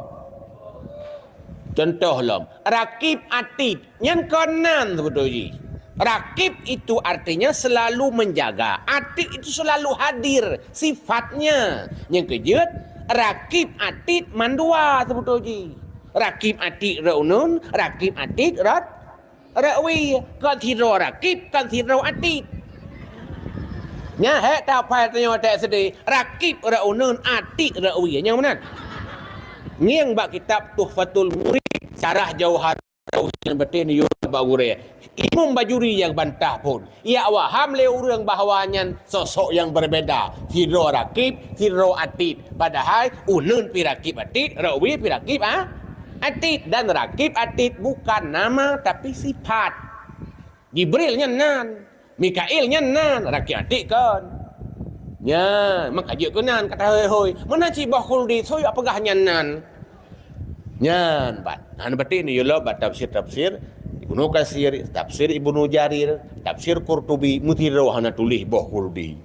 Contoh lom, Rakib Atid, nyan kon nan seubeutôi jih. Rakib itu artinya selalu menjaga, Atid itu selalu hadir sifatnya. Nyang keujeuet, Rakib Atid mandua seubeutôi jih. Rakib Atid rot uneun, Rakib Atid rot rot wie, kon sidroe Rakib, kon sidroe Atid. Nyan hék taphai tanyoe teuk seudeh, Rakib rot uneun, Atid rot wie. Nyang meunan. Ngieng bak kitab Tuhfatul Murid, syarah Jauhar Tauhid nyang beutôi neuyue bak gurée. Imam Bajuri nyang bantah phon. Ijak waham lé ureuëng bahwa nyan sosok nyang berbeda. Sidroe Rakib, sidroe Atid. Padahai uneun pi Rakib Atid, rot wie pi Rakib, a, Atid. Dan Rakib Atid bukan nama, tapi sifat. Jibril nyan nan, Mikail nyan nan, Rakib Atid kon. Nyan, maka jeuet keu nan kata hôi-hôi. Meunan cit boh khuldi, soe jak peugah nyan nan. Nyan ban. Hana beutôi neuyue lom bak tafsir-tafsir Ibnu Katsir, tafsir Ibnu Jarir, tafsir Qurtubi, meusidroe hana tuléh boh khuldi.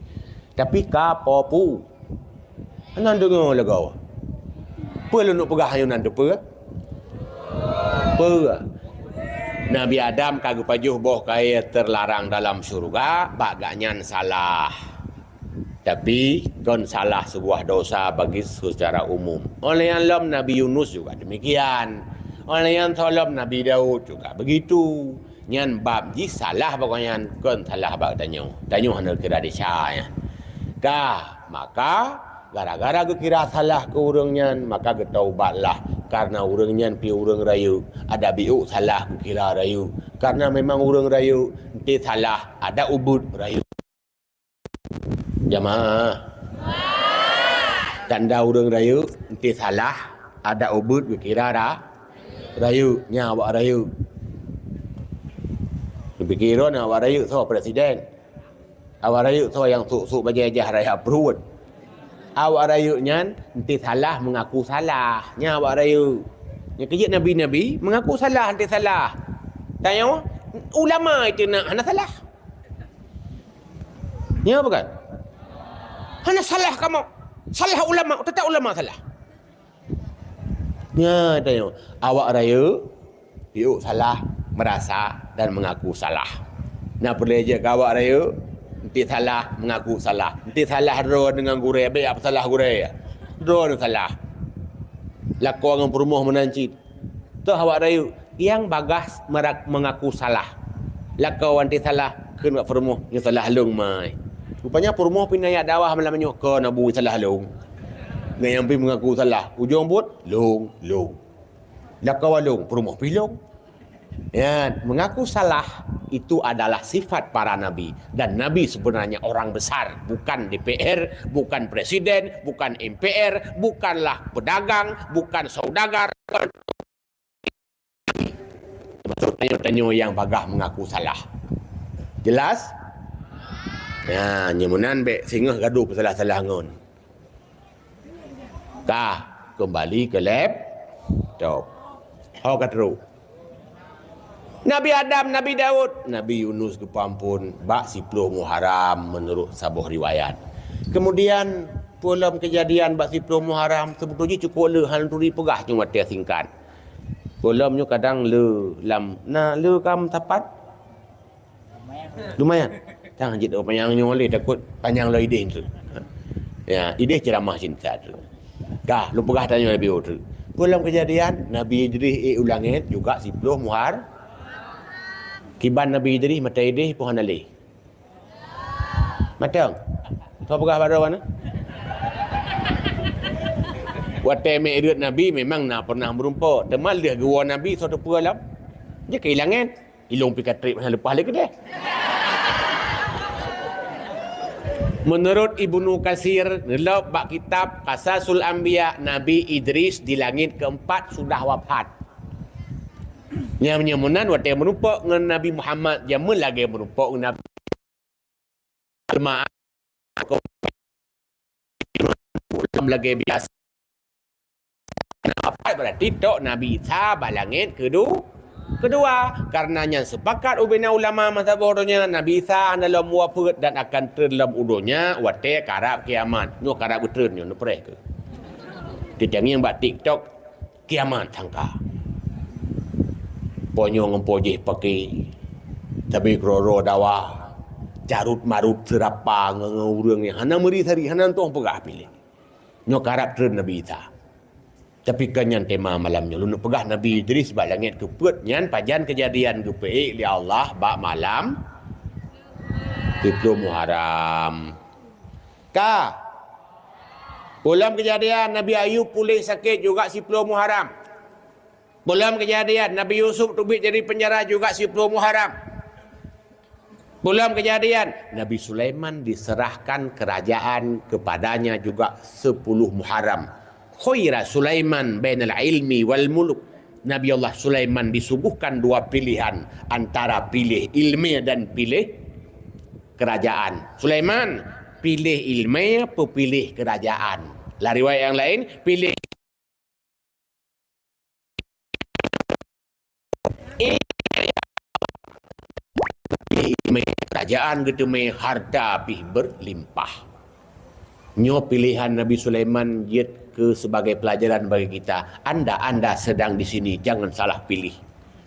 Tapi ka popu. Hana deungoe lagée. Peue lôn peugah ayeunan teupeue? Peue? Nabi Adam ka geupajoh boh kayée teularang dalam syeuruga, bak gobnyan salah. Tapi, kon salah sebuah dosa bagi secara umum. Óh lheueh nyan lom Nabi Yunus juga demikian. Óh lheueh nyan lom Nabi Daud juga begitu. Nyan bab jih salah bak gobnyan, kon salah bak tanyoe. Tanyoe hana kira desya nyan. Ka, maka gara-gara geukira salah keu ureuëng nyan, maka geutaubatlah. Karena ureuëng nyan pi ureuëng rayeuk, adak biôk salah geukira rayeuk. Karena memang ureuëng rayeuk, enteuk salah, adak ubeuet rayeuk. Jamaah. Tanda ureuëng rayeuk, enteuk salah, adak ubeuet geukira ra-, rayeuk, nyan awak rayeuk. Neupike droeneuh awak rayeuk soe presiden? Awak rayeuk soe nyang sôk-sôk bajée jah raya pruet? Awak rayeuk nyan enteuk salah meungaku salah, nyan awak rayeuk. Nyang keujeuet nabi-nabi meungaku salah enteuk salah. Tanyoe ulama itu nak hana salah. Nyo bukan? Hana salah kamoe. Salah ulama, teutap ulama salah. Nyan tanyoe, awak rayeuk, piôh salah, merasa dan mengaku salah. Na peureulée jeuet keu awak rayeuk, enti salah, mengaku salah. Enti salah droe deungon gurée, bék peusalah gurée. Droe salah. Lakoe ngon peurumoh meunan cit. Toh awak rayeuk, nyang bagaih meura-, mengaku salah. Lakoe wan enti salah, kheun bak peurumoh, "Nyoe salah lôn, mai." Rupanya peurumoh pih na jak dakwah malam nyoe, "Kon Abu, salah lôn." Ngon nyang pih mengaku salah. Ujong buet, "Lôn, lôn." Lakoe wan lôn, peurumoh pih lôn. Ya, mengaku salah itu adalah sifat para nabi. Dan nabi sebenarnya orang besar, bukan D P R, bukan presiden, bukan M P R, bukanlah pedagang, bukan saudagar, bukan, termasuk tanyoe-tanyoe nyang bagaih mengaku salah. Jelas? Ya, nyoe meunan bék singoh gadoh peusalah-salah ngon. Ka, kembali ke laptop. Ho ka trok. Nabi Adam, Nabi Daud, Nabi Yunus geupeuamphon bak siploh Muharram menurut saboh riwayat. Kemudian, peue lom keujadian bak siploh Muharram, seubeutôi jih cukôp le, hana turi peugah cuma watée singkat. Peue lom nyoe kadang le lam, na le kam sapat? Lumayan. Tang jeuet panyang nyoe lé, takot panyang lom idéh tu. Ya, idéh ceramah cinta tu. Ka, lôn peugah tanyoe leubeh tu. Peue lom keujadian, Nabi Idris ék u langét juga siploh Muhar. Kiban Nabi Idris mata idéh peue hana lé? Mantong. Soe peugah bak droe na? Watée mi'raj Nabi memang na pernah meurumpok. Teuma lheueh geuwoe Nabi soe teupeue lom? Jeuet keu i langét. Ilong pih ka treb hana leupah lé keudeh. Menurut Ibnu Katsir, neulôb bak kitab Qasasul Anbiya, Nabi Idris di langét keempat sudah wafat. Nyang nyoe meunan watée meurumpok ngon Nabi Muhammad, jameun lagée meurumpok ngon Nabi. Jeumaáh lagée biasa. Nafas berarti tok Nabi Isa bak langét kedu-, kedua. Karena nyan sepakat ubena ulama masa boh donya, Nabi Isa hana lom wafeuet dan akan treun lom u donya watée karab kiamat. Nyoe karab geutreun nyoe neupreh keu. Teutangieng bak TikTok. Kiamat sangka. Po nyoe ngon po jih pake, sabe keudroe-droe dawa, carôt-marôt seurapa ngon, ngon ureuëng nyang hana meuri sari, hana tueng peugah piléh. Nyoe karab treun Nabi Isa. Tapi kon nyan tema malam nyoe. Lôn peugah Nabi Idris bak langét keupeuet nyan pajan keujadian geupeuék lé Allah bak malam siploh Muharram. Ka. Peue lom keujadian Nabi Ayub puléh sakét juga siploh Muharram. Peue lom keujadian Nabi Yusuf teubiet dari penjara juga siploh Muharram. Peue lom keujadian Nabi Sulaiman diserahkan kerajaan kepadanya juga sepuluh Muharram. Khayyara Sulaiman bainal ilmi wal muluk. Nabi Allah Sulaiman disuguhkan dua pilihan antara piléh ilmu dan piléh kerajaan. Sulaiman, piléh ilmu apa piléh kerajaan? Lam riwayat nyang laén, piléh ilmu. Kerajaan geuteumé harta pih berlimpah. Nyoe pilihan Nabi Sulaiman jeuet keu sebagai pelajaran bagi kita. Anda, anda sedang di sini, jangan salah pilih.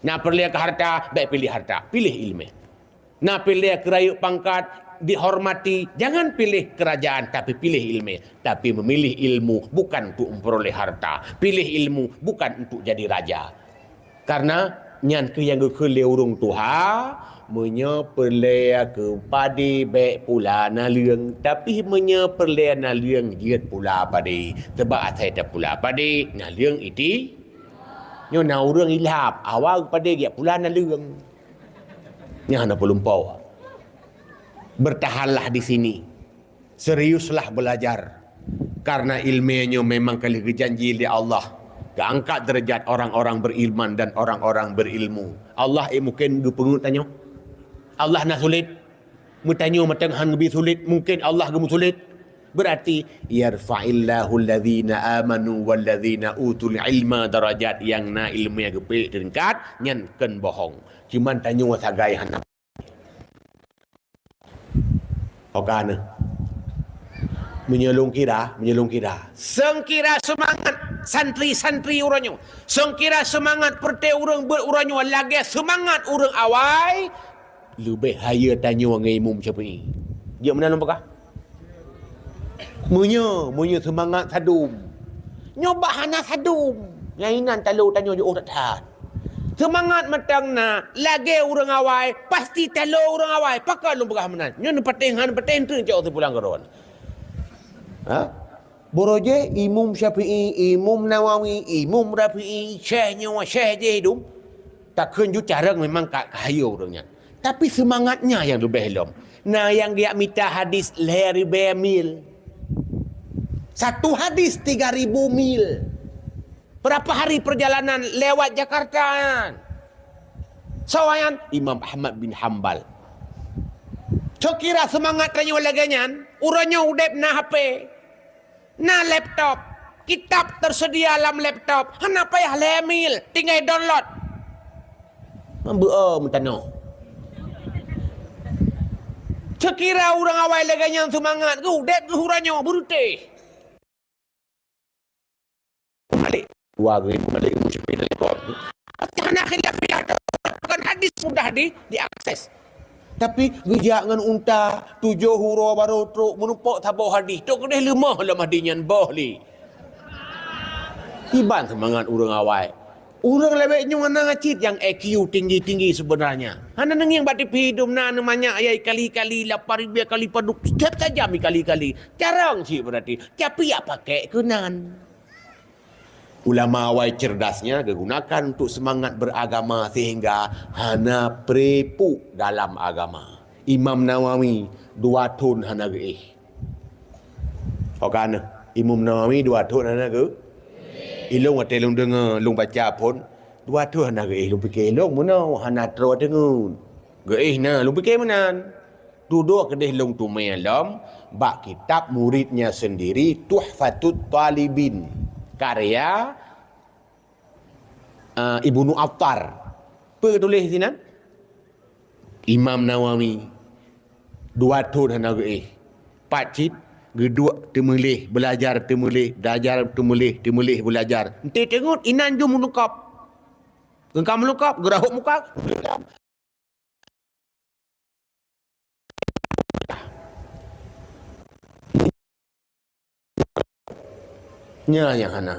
Na peureulée keu harta, bék piléh harta, piléh ilmu. Na peureulée keu rayeuk pangkat, dihormati, jangan piléh kerajaan, tapi piléh ilmu. Tapi memilih ilmu bukan untuk memperoleh harta. Piléh ilmu bukan untuk jadi raja. Karena nyan kheueh nyang geukheun lé ureuëng tuha, meunyoe peureulée keu padé bék pula naleueng, tapi meunyoe peureulée naleueng jeuet pula padé. Sebab asai tapula padé, naleueng iti. Nyoe na ureuëng ilhab, awai padé jeuet pula naleueng. Nyan hana peulumpo. Bertahanlah di sini. Seriuslah belajar. Karena ilmu nyoe memang ka lheueh geujanji lé Allah. Geuangkat derajat orang-orang beriman dan orang-orang berilmu. Allah, eh, mungkin geupeungeut tanyoe. Allah na sulet. Meutanyoe mantong han geubi sulet, mungkin Allah geumeusulet. Berarti, "Yarfa'illahu alladzina amanu walladzina utul ilma darajat," nyang na ilmu nyang geupeuék teungkat, nyan kon bohong. Cuman tanyoe sagai hana. Oka neuh. Meunyoe lôn kira, meunyoe lôn kira, seungkira seumangat santri-santri uroe nyoe, seungkira seumangat peureté ureuëng beuet uroe nyoe lagée seumangat ureuëng awai, leubeh hayeue tanyoe ngon Imam Syafi'i. Jeuet meunan lôn peugah? Meunyoe, meunyoe seumangat sadum. Nyoe bah hana sadum. Nyang inan talo tanyoe jiôh that-that. Seumangat mantong na, lagée ureuëng awai, pasti talo ureuëng awai. Pakon lôn peugah meunan? Nyoe neupatéh, hana neupatéh, treun cok teupulang keudroe. Ha? Boro jih Imam Syafi'i, Imam Nawawi, Imam Rafi'i, syekh nyoe, syekh jih dum. Takheun ju carông memang ka, ka hayeue ureuëng nyan. Tapi seumangatnya nyang leubeh lom. Na nyang geujak mita hadis lhée ribée mil. Satu hadis tiga ribu mil. Berapa hari perjalanan lewat Jakarta nyan? Soe nyan? Imam Ahmad bin Hambal. Seukira seumangat tanyoe lagée nyan, uroe nyoe udeb na H P. Na laptop, kitab tersedia lam laptop, hana payah lhée mil, tinggai download. Meubeue meutanoh. Seukira ureuëng awai lagée nyan seumangat geuh, udeb geuh uroe nyoe beureutéh. Malik. Dua ribu Malik Musyrik. Hana khilaf, bukan hadis mudah di, diakses. Tapi geujak ngon unta, tujoh uroe barô trok meurumpok saboh hadih. Trok keudeh leumoh lom hadih nyan boh lé. Iban seumangat ureuëng awai. Ureuëng lawét nyoe hana cit nyang I Q tinggi-tinggi sebenarnya. Hana neungieng bak T V dum na neumanyak ayai kali-kali, lapan ribu kali padub, setiap sajam kali-kali. Carông cit berarti. Tapi jak pakai keunan. Ulama awai cerdasnya gegunakan untuk semangat beragama sehingga hana prepuk dalam agama. Imam Nawawi dua thon hana geuéh. Ho ka na, Imam Nawawi dua thon hana geu-, ilong watée lôn deungoe, lôn baca phon, dua thon hana geuéh, lôn pike ilong meunoe hana troe deungon. Geuéh na, lôn pike meunan. Dudoe keudeh lôn teumé lom bak kitab muridnya sendiri, Tuhfatut Talibin, karya, ah, Ibnu Attar. Peue tuléh sinan? Imam Nawawi dua thon hana geuéh. Pat cit geuduek teumuléh, beulajar teumuléh, beulajar teumuléh, teumuléh beulajar. Enté teungeut inan jeuem meuneukab. Geukam meuneukab, geurahot muka. Nyan nyang hana.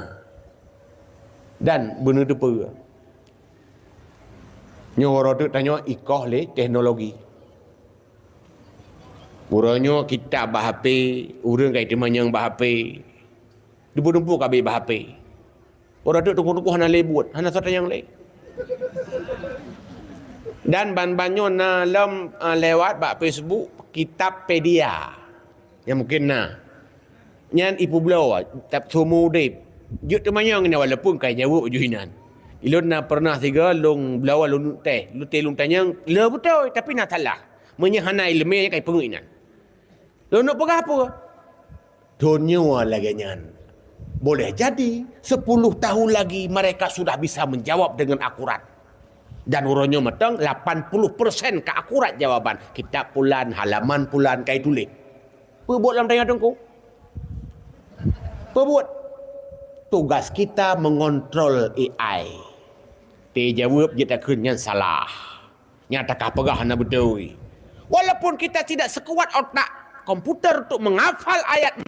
Dan beuneuteupeu. Nyoe uroe teuk tanyoe ikoh lé teknologi. Uroe nyoe kitab bak H P, ureuëng ka jiteumanyong bak H P. Dumpue-dumpue ka abéh bak H P. Uroe teuk teungku-teungku hana lé buet, hana soe tanyong lé. Dan ban-ban nyoe na lom, ah, lewat bak Facebook, Kitabpedia. Nyang mungken na. Nyan ipeubloe, tap seumeu udeb. Jeuet teumanyong nyan walaupun ka jaweueb ju inan. Ilôn na pernah sigoe lôn bloe lôn teh, lôn teh lôn tanyong, le beutôi, tapi na salah. Meunyoe hana iéleumé ka ipeungeuet inan. Lôn neuk peugah peue? Thon nyoe lagée nyan. Boleh jadi, sepuluh tahun lagi mereka sudah bisa menjawab dengan akurat. Dan uroe nyoe mantong lapan puluh persen ka akurat jawaban. Kitab pulan, halaman pulan ka ituléh. Peubuet lam tanyoe teungku. Peubuet. Tugas kita mengontrol A I. Teuh jaweueb jeuet takheun nyan salah. Nyang ka peugah hana beutôi. Walaupun kita tidak sekuat otak komputer untuk menghafal ayat,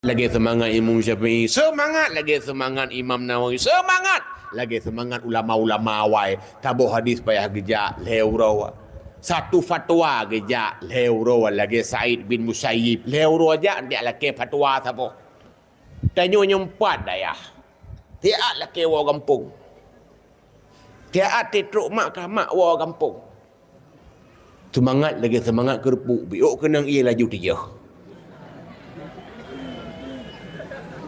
lagée seumangat Imam Syafi'i, seumangat lagée seumangat Imam Nawawi, seumangat lagée seumangat ulama-ulama awai. Saboh hadis payah geujak lhée uroe. Satu fatwa geujak lhée uroe lagée Said bin Musayyib. Lhée uroe jak, jak lakée fatwa saboh. Tanyoe nyoe pat dayah. Tiat lakée woe gampông. Tiat trok mak ka mak woe gampông. Seumangat lagée seumangat keureupuk, biôk keunong ié laju tijôh.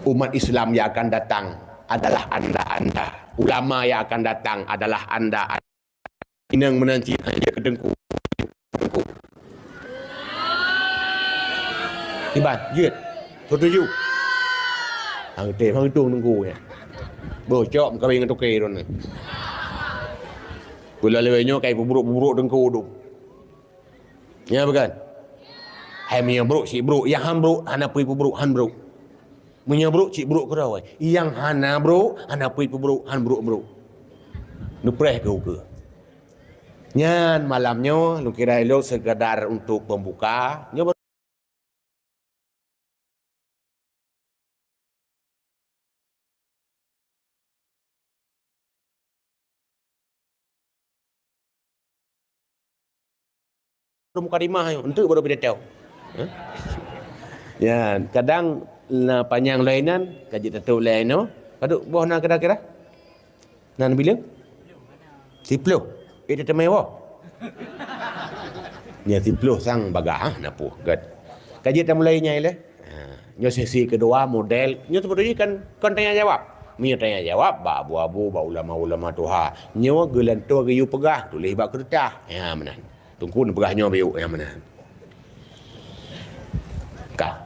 Umat Islam yang akan datang adalah anda-anda. Ulama yang akan datang adalah anda-anda. Inong meunan cit, han jeuet keu teungku. Iban, jeuet. Setuju? Hang teuh, hang tueng teungku nyan. Boh, cok meukawen ngon toke droeneuh. Pula lewat nyoe kai peubrok-peubrok teungku dum. Ya bukan? Hai meunyoe brok cit brok, nyang han brok hana peue peubrok, han brok. Meunyoe brok cit brok keudroe, nyang hana brok hana peue peubrok, han brok-brok. Neupreh keu ukeue. Nyan malam nyoe lôn kira ilôn sekadar untuk pembuka. Nyoe baru mukadimah nyoe, enteuk baru pidato. Hah? Ya, kadang na panyang lainan, ka jeuet tatôp lé nyoe. Padub boh na kira-kira? Nan bileueng? Siploh. Eh, teumé woe. Nyan siploh sang bagah, ah, na puh, gét. Ka jeuet tamulai nyai lé. Ha, nyoe sesi keudua model. Nyoe seubeutoi kan kon tanya jawab. Meunyoe tanya jawab, bak abu-abu, bak ulama-ulama tuha. Nyoe geulantoe geuyue peugah, tuléh bak keureutah. Ya, meunan. Teungku neupeugah nyoe bacut nyang meunan. Ka.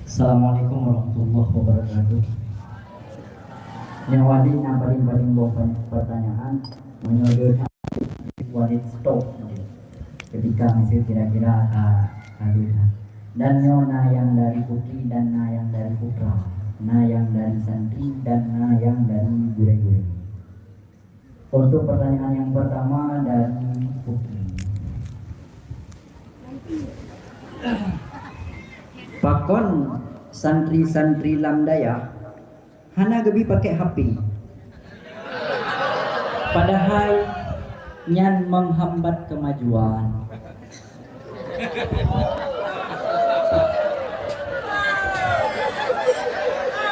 Assalamualaikum warahmatullahi wabarakatuh. Nyang wali nyang paling-paling boh pertanyaan, meunyoe dia Walid stop ketika masa kira-kira ka habis. Dan nyoe na yang dari Uki dan na yang dari Putra, na yang dari santri dan na yang dari gurée-gurée. Untuk pertanyaan yang pertama dari Uki. Pakon santri-santri lam dayah hana geubi pakai H P? Padahal nyan menghambat kemajuan.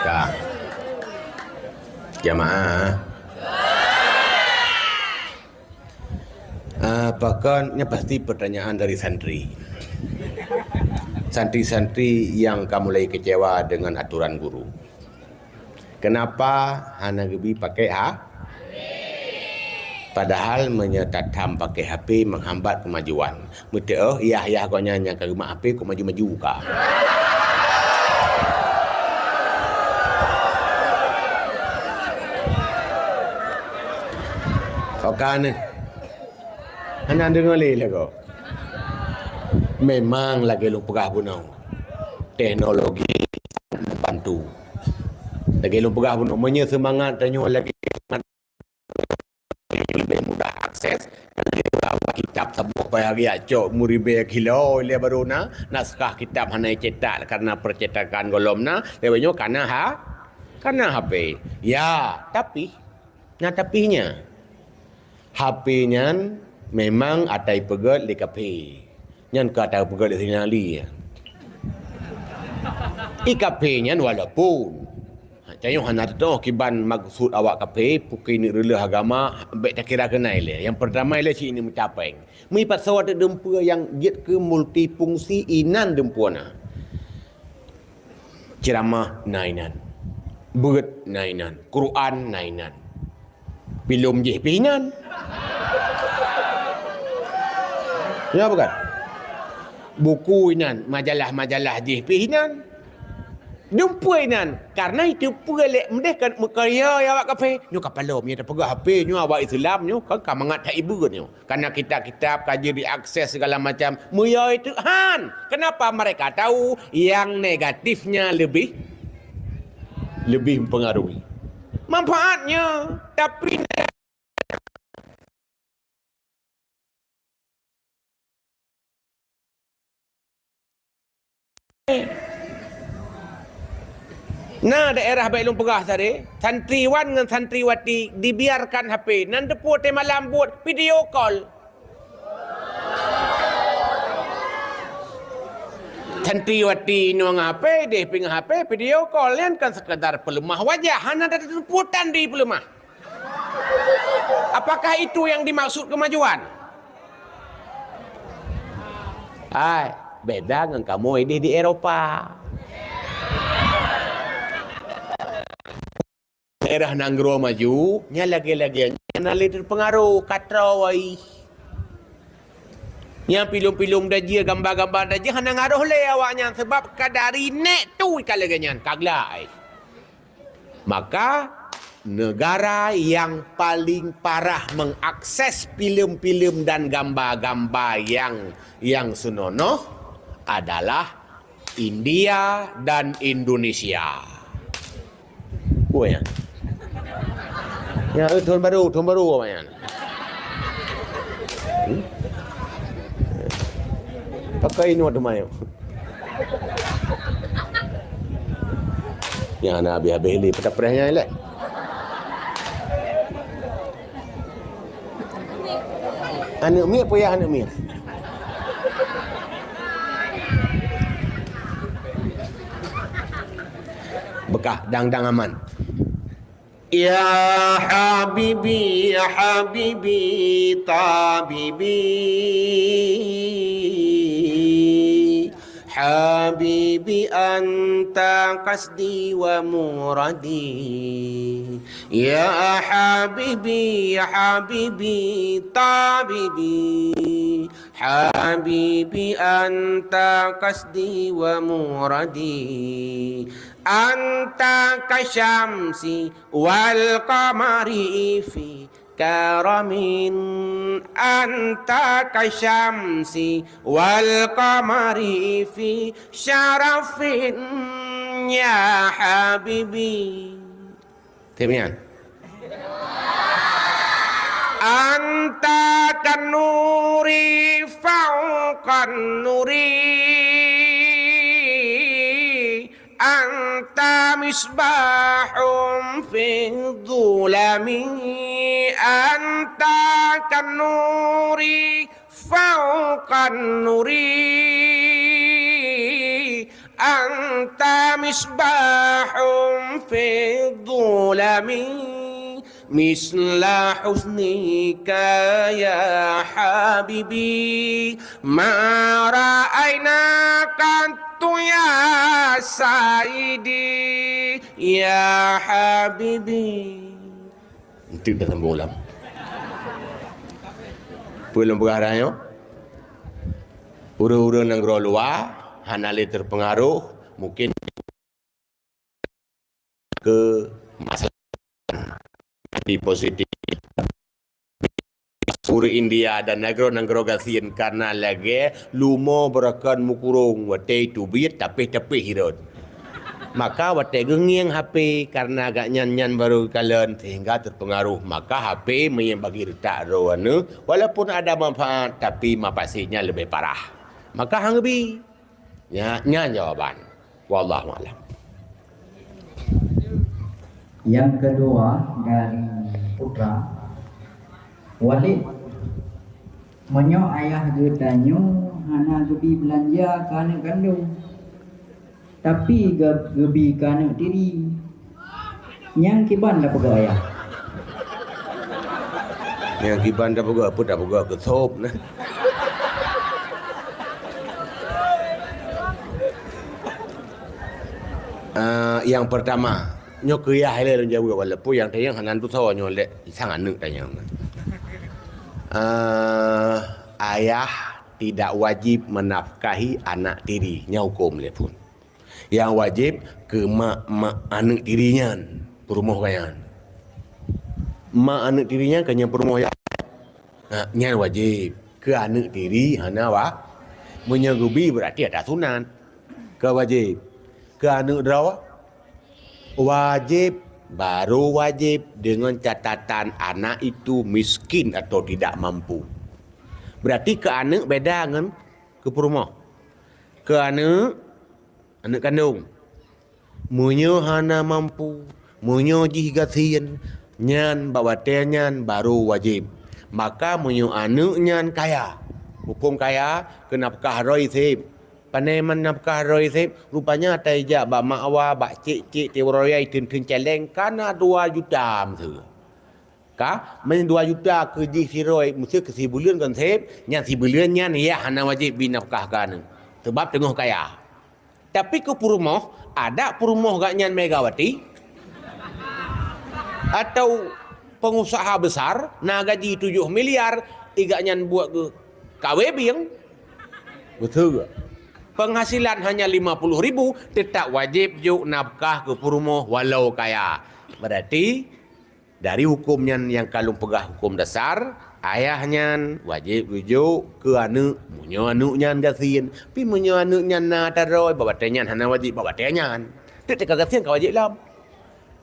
Ka. Jamaah. Ah, pakon, nyan pasti pertanyaan dari santri. Santri-santri yang ka mulai kecewa dengan aturan guru. Kenapa hana geubi pakai ha? Padahal meunyoe tatham pakai H P menghambat kemajuan. Meuteuoh, yah-yah gobnyan nyang ka geumat H P kok maju-maju ka. Oka neh. Hana deungoe lé lagoe. Memang lagée lôn peugah bunoe. Teknologi membantu. Lagée lôn peugah bunoe, meunyoe seumangat tanyoe lagée leubeh mudah akses. Kitab saboh payah geujak cok meuribée kilo ilée barô na, naskah kitab hana jicetak karena percetakan gohlom na, lewat nyoe kana ha, kana H P. Ya, tapi, na tapi nya. H P nyan memang ata ipeugét di kafe. Nyan ka ata ipeugét di sinan li. Di kafe nyan walaupun Ha, tanyoe hana teutoh kiban maksud awak kafe, pukon neuk reuleueh agama, bék takira keunan ilée. Nyang peurtama ilée cit neuk meucapéng. Meuipasoe teuk dumpeue nyang jeuet keu multifungsi inan dumpeue na. Ceuramah na inan. Beuet na inan. Quran na inan. Filem jih pih inan. Ya bukan? Buku inan, majalah-majalah jih pih inan. Dumpeue inan, karena itu peue lé meudeh kan meukarya ya awak kafe. Nyoe ka palom, nyoe tapeugah H P, nyoe awak Islam, nyoe kan ka mangat that ibeuen nyoe. Karena kitab-kitab ka jeuet diakses segala macam. Meunyoe itu han, kenapa mereka tahu yang negatifnya lebih, lebih mempengaruhi? Manfaatnya, tapi na daerah bék lôn peugah tadi, santriwan ngon santriwati dibiarkan H P, nan teupeu watée malam buet video call. Santriwati nyoe ngon H P, deh pih ngon H P, video call nyan kan sekadar peuleumah wajah, hana teupeue tan di peuleumah. Apakah itu yang dimaksud kemajuan? Hai, beda ngon kamoe ideh di Eropa. Daerah nanggroe maju, nyan lagée-lagée nyan hana lé teupeungaruh, ka troe. Nyan filem-filem dajih, gamba-gamba dajih hana ngaroh lé awaknyan, sabab ka dari nèk tu ka lagée nyan, ka glak ai. Maka, Negara yang paling parah mengakses filem-filem dan gambar-gambar yang, yang senonoh adalah India dan Indonesia. Woi, ya. Ya, eh, tahun baru, tahun baru apa ya? Hmm? Pakai ini waktu main. Nyang hana habéh-habéh lé, peutapreh nyan lé. Aneuk miet peue yah aneuk miet? Beukah dang-dang aman. Ya habibi, ya habibi, tabibi. Habibi, anta qasdi wa muradi. Ya habibi, ya habibi, tabibi. Habibi, anta qasdi wa muradi. Anta kasyamsi wal qamari fi karamin. Anta kasyamsi wal qamari fi syarafin, ya habibi. Teumian. Anta kanuri fauqan nuri. Anta misbahun fi dhulami. Anta kanuri fauqan nuri. Anta misbahun fi dhulami. Misla husnika ya habibi, ma ra'aina qattu ya saidi, ya habibi. Enteuk dah sambung ulang. Peue lôn peugah dah nyoe? Ureuëng-ureuëng nanggroe luwa hana lé teupeungaruh, mungkin ke masalah jadi positif. Ureuëng India dan nanggroe-nanggroe gasien karena lagée lumo beurakan meukurong watée teubiet tapéh-tapéh hireuen. Maka watée geungieng H P karena gak nyan-nyan baru kalon sehingga terpengaruh. Maka H P meunyo bagi reutak droe aneuk, walaupun ada manfaat tapi mafasidnya lebih parah. Maka hang bi. Nya, nyan jawaban. Wallahu a'lam. Yang kedua dari Putra, Walid, meunyoe ayah geutanyoe hana geubi beulanja keu aneuk kandong, tapi geu-, geubi keu aneuk tiri, nyang kiban tapeugah ayah? Nyang kiban tapeugah, peue tapeugah keu sop na. Ah, yang pertama, nyoe keu yah ilée lôn jaweueb, walaupun nyang tanyong hana tusoe nyoe lé sang aneuk tanyong. Ah, ayah tidak wajib menafkahi anak tiri, nyoe huköm lé phon. Nyang wajéb keu mak, mak aneuk tiri nyan peurumoh gobnyan. Mak aneuk tiri nyan ka nyang peurumoh ya. Ha, nyan wajéb. Keu aneuk tiri hana wa-, meunyoe geubi berarti ada sunat. Ka wajéb. Keu aneuk droe wajéb, baru wajéb dengan catatan anak itu miskin atau tidak mampu. Berarti keu aneuk beda ngon keu peurumoh. Keu aneuk, aneuk kandong. Meunyoe hana mampu, meunyoe jih gasien, nyan bak watée nyan baru wajéb. Maka meunyoe aneuk nyan kaya, huköm kaya keu nafkah droe seb. Pane man nafkah droe seb, rupanya taijak bak mak wa, bak cék-cék tiwroyai teun-teun céléng kana dua juta meuseu. Ka, meunyoe dua juta keu jih sidroe, meuseu keu sibuleuen kon seb, nyan sibuleuen nyan yah hana wajéb bi nafkah keu aneuk, seubab teungoh kaya. Tapi keu peurumoh, adak peurumoh gobnyan Megawati, atau pengusaha besar, na gaji tujoh miliar, i gobnyan buet geu-, kawé bieng. Beutôi. Penghasilan hanya lima puluh ribu, tetap wajéb jok nafkah keu peurumoh walau kaya. Berarti, Dari huköm nyan nyang ka lôn peugah huköm dasar, ayah nyan wajéb geujok keu aneuëk meunyoe aneuëk nyan gasien. Tapi meunyoe aneuëk nyan na atra droe, bak watée nyan hana wajéb bak watée nyan. Teuk teuka gasien ka wajéb lom.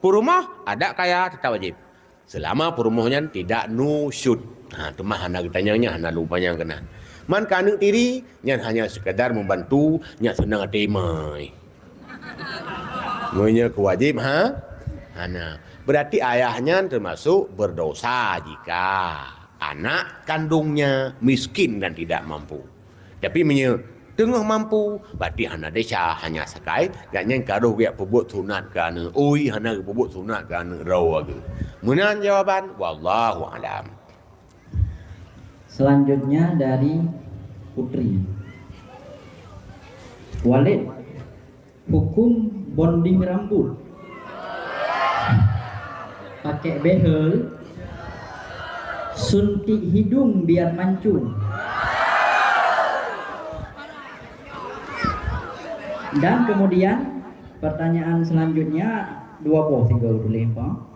Peurumoh, adak kaya teutap wajéb. Seulama peurumoh nyan tidak nusyuz. Ha, teuma hana geutanyong nyan, hana lôn panyang keunan. Man keu aneuëk tiri, nyan hanya sekadar membantu, nyak seunang até imai. Meunyoe keu wajéb, ha? Hana. Berarti ayah nyan termasuk berdosa jika anak kandungnya miskin dan tidak mampu. Tapi meunyoe teungoh mampu, berarti hana desya, hanya sakai gobnyan ka roh geujak peubuet sunat keu aneuëk ui, hana geupeubuet sunat keu aneuëk droe geuh. Meunan jawaban, wallahu alam. Selanjutnya dari Putri. Walid, hukum bonding rambut, pakai behel, suntik hidung biar mancung. Dan kemudian pertanyaan selanjutnya dua boh tiga tuléh, Pak.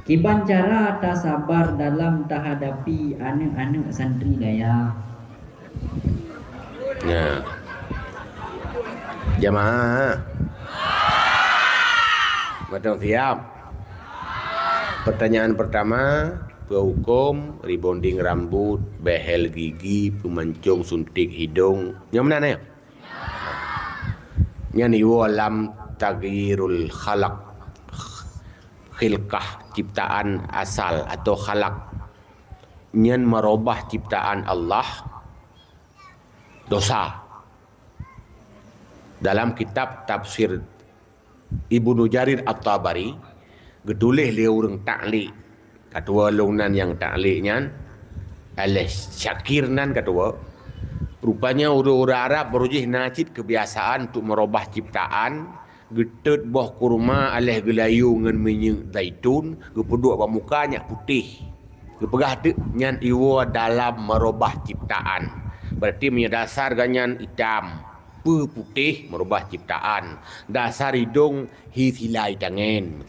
Kiban cara tasabar dalam tahadapi aneuëk-aneuëk santri gaya? Nah. Jamaah. Mantong siap. Pertanyaan pertama, peuhuköm rebonding rambut, behel gigi, peumancong suntik hidung. Nyang meunan ya? Nyan iwoe lam taghyirul khalaq, khilqah, ciptaan asal atau khalaq. Nyan merubah ciptaan Allah, dosa. Dalam kitab tafsir Ibnu Jarir At-Tabari, geutuléh lé ureuëng taklik, ka tuwoe lôn nan nyang taklik nyan, Aléh Syakir nan ka tuwoe. Rupanya ureuëng-ureuëng Arab baroe jih na cit keubiasaan untuk merubah ciptaan, geutot boh kurma aléh geulayu ngon minyeuk zaitun, geupeuduek bak muka nyak putéh. Geupeugah teuk nyan iwoe dalam merubah ciptaan. Berarti meunyoe dasar gobnyan itam, peuputéh merubah ciptaan. Dasar idong hi silai tangen.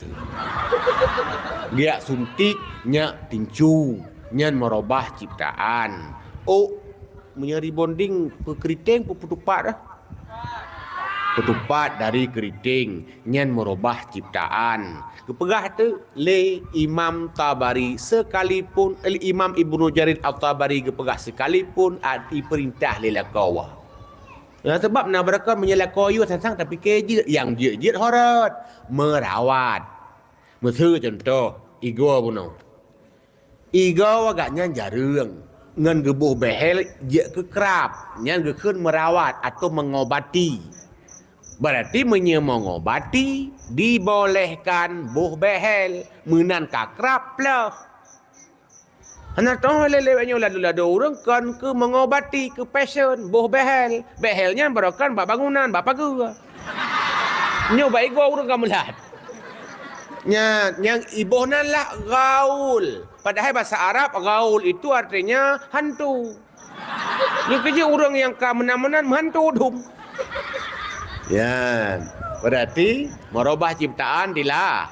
Geujak suntik nyak tincu, nyan merubah ciptaan. Oh, meunyoe rebonding peukeriting peutupat dah. Peutupat dari keriting, nyan merubah ciptaan. Geupeugah teuk lé Imam Tabari sekalipun, eh, Imam Ibnu Jarir At-Tabari geupeugah sekalipun a-, ipeurintah lé lakoe. Nah, sebab na beureukat meunyoe lakoe yue sang-sang tapike jeuet, nyang jeuet-jeuet horot, meurawat. Miseu cuntoh, igoe bunoe. Igoe gobnyan jareueng ngon geuboh behel jeuet keu krab, nyan geukheun meurawat atau mengobati. Berarti meunyoe mengobati, dibolehkan boh behel, meunan ka krab ploh. Hana toh lé lewat nyoe lado-lado ureuëng kon keu mengobati, keu passion, boh behel. Behel nyan baroe kon bak bangunan, bak pageue. Nyoe bak igoe ureuëng ka meulat. Nyan, nyang iboh nan lah gaul. Padahai basa Arab gaul itu artinya hantu. Nyoe keujeuet ureuëng nyang ka meunan-meunan meuhantu dum. Nyan, berarti merubah ciptaan dilah.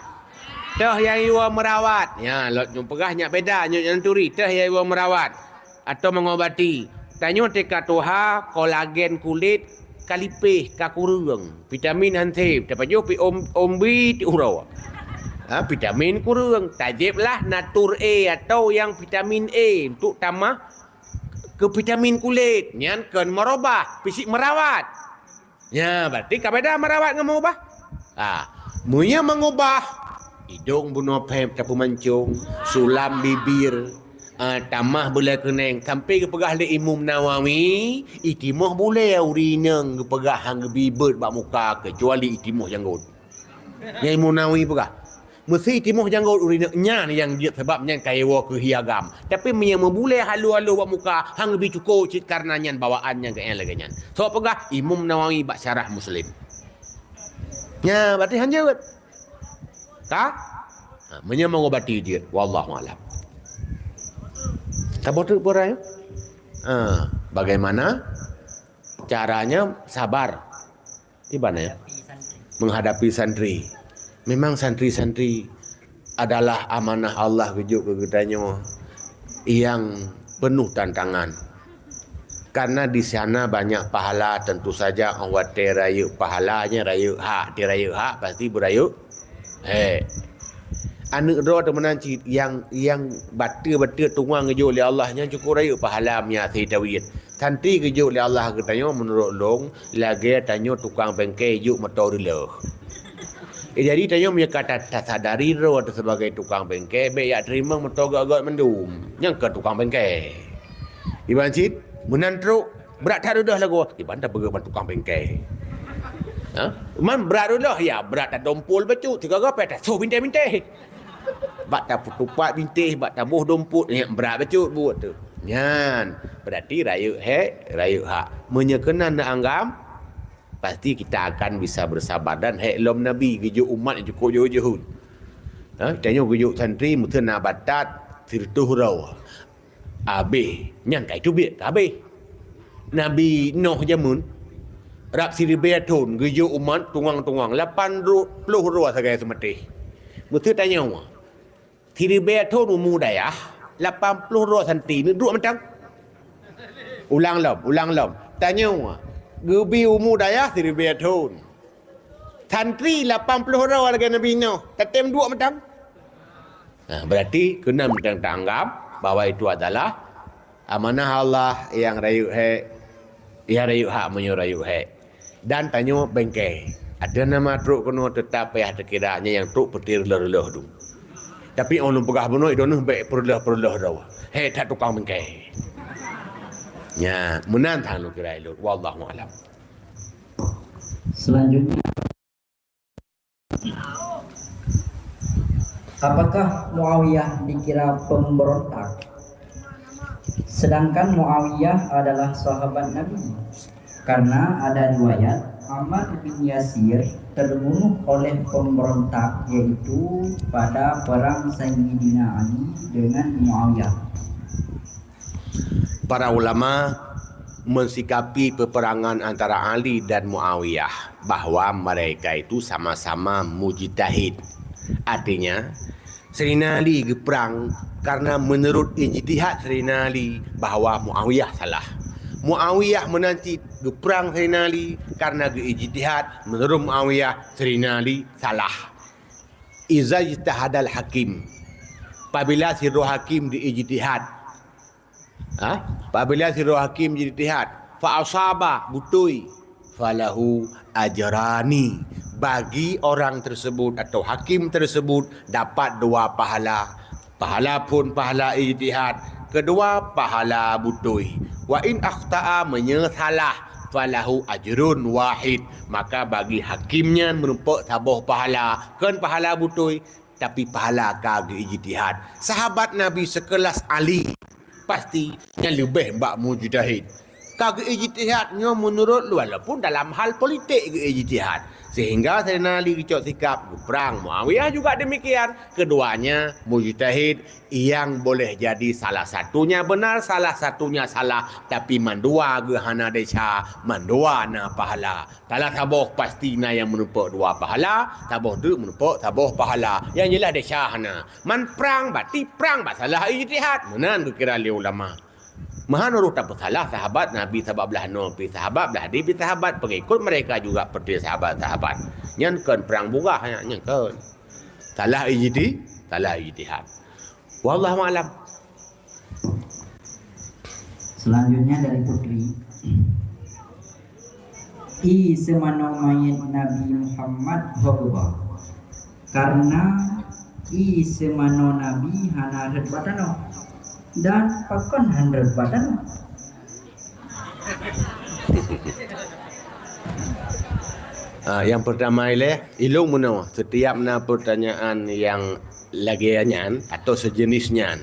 Teuh nyang iwoe meurawat. Nya, lôn peugah nyak beda, nyoe nyang turi. Teuh nyang iwoe meurawat atau mengobati. Tanyoe teuka tuha, kolagen kulit ka lipéh, ka kureueng. Vitamin han sép, tapajoh pi om-, ombi ti uroe. Ha, vitamin kureueng. Tajép lah Natur A atau nyang vitamin A untuk tamah keu vitamin kulit. Nyan kon merubah, pih cit meurawat. Nya, berarti ka beda meurawat ngon meungubah. Ha, meunyoe meungubah, idong bunoe phép tapeumancong, sulam bibir, ha, tamah beulée keuneng, sampai geupeugah lé Imam Nawawi, itimoh bulée ureuëng inong geupeugah han geubri beuet bak muka, keucuali itimoh janggot. Nyang Imam Nawawi peugah, meusi timoh janggot ureuëng inong nyan nyang jeuet sabab nyan ka iwoe keu hi agam. Tapi meunyoe meubulée halo-halo bak muka, han geubri cuko cit kareuna nyan bawaan nyang keu lagée nyan. Soe peugah? Imam Nawawi bak syarah Muslim. Nya, berarti han jeuet. Ka? Ha, meunyoe mengobati jeuet, wallahu alam. Saboh teuk peuraya? Ha, bagaimana caranya sabar? Di mana ya? Menghadapi santri. Memang santri-santri adalah amanah Allah geujok keu geutanyoe nyang peunoh tantangan. Karena di sana banyak pahala, tentu saja, oh, watée rayeuk pahala nyan rayeuk hak, di rayeuk hak pasti beurayeuk hék. Aneuk droe teuh meunan cit nyang, nyang bateue-bateue tungang geujok lé Allah nyan cukôp rayeuk pahala meunyo asai tawét. Santri geujok lé Allah geutanyoe meunurot lôn lagée tanyoe tukang bengke jok moto reuleuh. Eh, jadi tanyoe meunyo ka ta-, tasadari droe teuh sibagai tukang bengke, bék jak teurimong moto gét-gét mandum. Nyang keu tukang bengke. Iban cit, meunan trok, brat that reudoh lagoe, iban tapeugét ban tukang bengke. Ha? Man brat reudoh, ya, brat tadompol bacut, sigoe-goe pih tasoh bintéh-bintéh. Bak tapeutupat bintéh, bak taboh dompot, nyan brat bacut buet teuh. Nyan, berarti rayeuk hék, rayeuk hak. Meunyo keunan neuanggam, pasti kita akan bisa bersabar. Dan hék lom Nabi geujok umat nyang cukôp jeuhet-jeuhet. Ha, tanyoe geujok santri meuteuna batat sireutôh droe. Abéh, nyan ka iteubiet ka abéh. Nabi Noh jameun, rab siribée thon geujok umat tungang-tungang lapan ploh droe sagai seumeuteh. Meuteuna tanyoe, siribée thon umu dayah, lapan ploh droe santri, neuduek mantong? Ulang lom, ulang lom. Tanyoe, geubi umu dayah siribée thon. Santri lapan ploh droe lagée Nabi Noh, tatem duek mantong? Nah, berarti keunan mantong taanggap bahwa itu adalah amanah Allah nyang rayeuk hék, nyang rayeuk hak meunyoe rayeuk hék. Dan tanyoe bengke. Ateueh nama trok keunoe teutap payah teukira nyan nyang trok peuti reulôh-reulôh dum. Tapi óh lôn peugah bunoe, droeneuh bék peureulôh-peureulôh droe. Hék that tukang bengke. Nya, meunan that lôn kira ilôn. Wallahu a'lam. Selanjutnya, apakah Muawiyah dikira pemberontak? Sedangkan Muawiyah adalah sahabat Nabi. Karena ada riwayat Ammar bin Yasir terbunuh oleh pemberontak, yaitu pada perang Sayyidina Ali dengan Muawiyah. Para ulama mensikapi peperangan antara Ali dan Muawiyah bahwa mereka itu sama-sama mujtahid. Artinya, Saidina Ali geuprang karena menurut ijtihad Saidina Ali bahwa Muawiyah salah. Muawiyah meunan cit geuprang Saidina Ali karena geuijtihad menurut Muawiyah Saidina Ali salah. Iza ijtahadal hakim. Apabila sidroe hakim diijtihad, ha? Apabila sidroe hakim jiijtihad, fa asaba, beutôi, falahu ajrani. Bagi orang tersebut atau hakim tersebut dapat dua pahala. Pahala phon pahala ijtihad, keudua pahala beutôi. Wa in akhta'a, meunyoe salah, falahu ajrun wahid. Maka bagi hakim nyan meurumpok saboh pahala, kon pahala beutôi, tapi pahala ka geuijtihad. Sahabat Nabi sekelas Ali, pasti nyan leubeh bak mujtahid. Ka geuijtihad nyoe meunurot lôn, walaupun dalam hal politik geuijtihad. Sehingga Saidina Ali geucok sikap geuprang, Muawiyah juga demikian. Keduanya mujtahid yang boleh jadi salah satunya benar, salah satunya salah, tapi mandua geuh hana desya, mandua na pahala. Salah saboh pasti na nyang meurumpok dua pahala, saboh teuk meurumpok saboh pahala. Nyang jeulaih desya hana. Man prang, berarti prang bak salah ijtihad. Meunan geukira lé ulama. Meuhan roh tapeusalah sahabat Nabi, sahabat blah noe pih sahabat, blah di pih sahabat, pengikut mereka juga seperti sahabat-sahabat. Nyan kon prang bugah, nyan kon. Salah ijti-, salah ijtihad. Wallahu a'lam. Selanjutnya dari Putri. I seumanoe manyét Nabi Muhammad ho geuba. Karena i seumanoe Nabi hana rhot bak tanoh. Dan pakon hana rhot bak tanoh? Ah, yang pertama ilée, ilôn meunoe, setiap na pertanyaan yang lagée nyan atau sejenis nyan,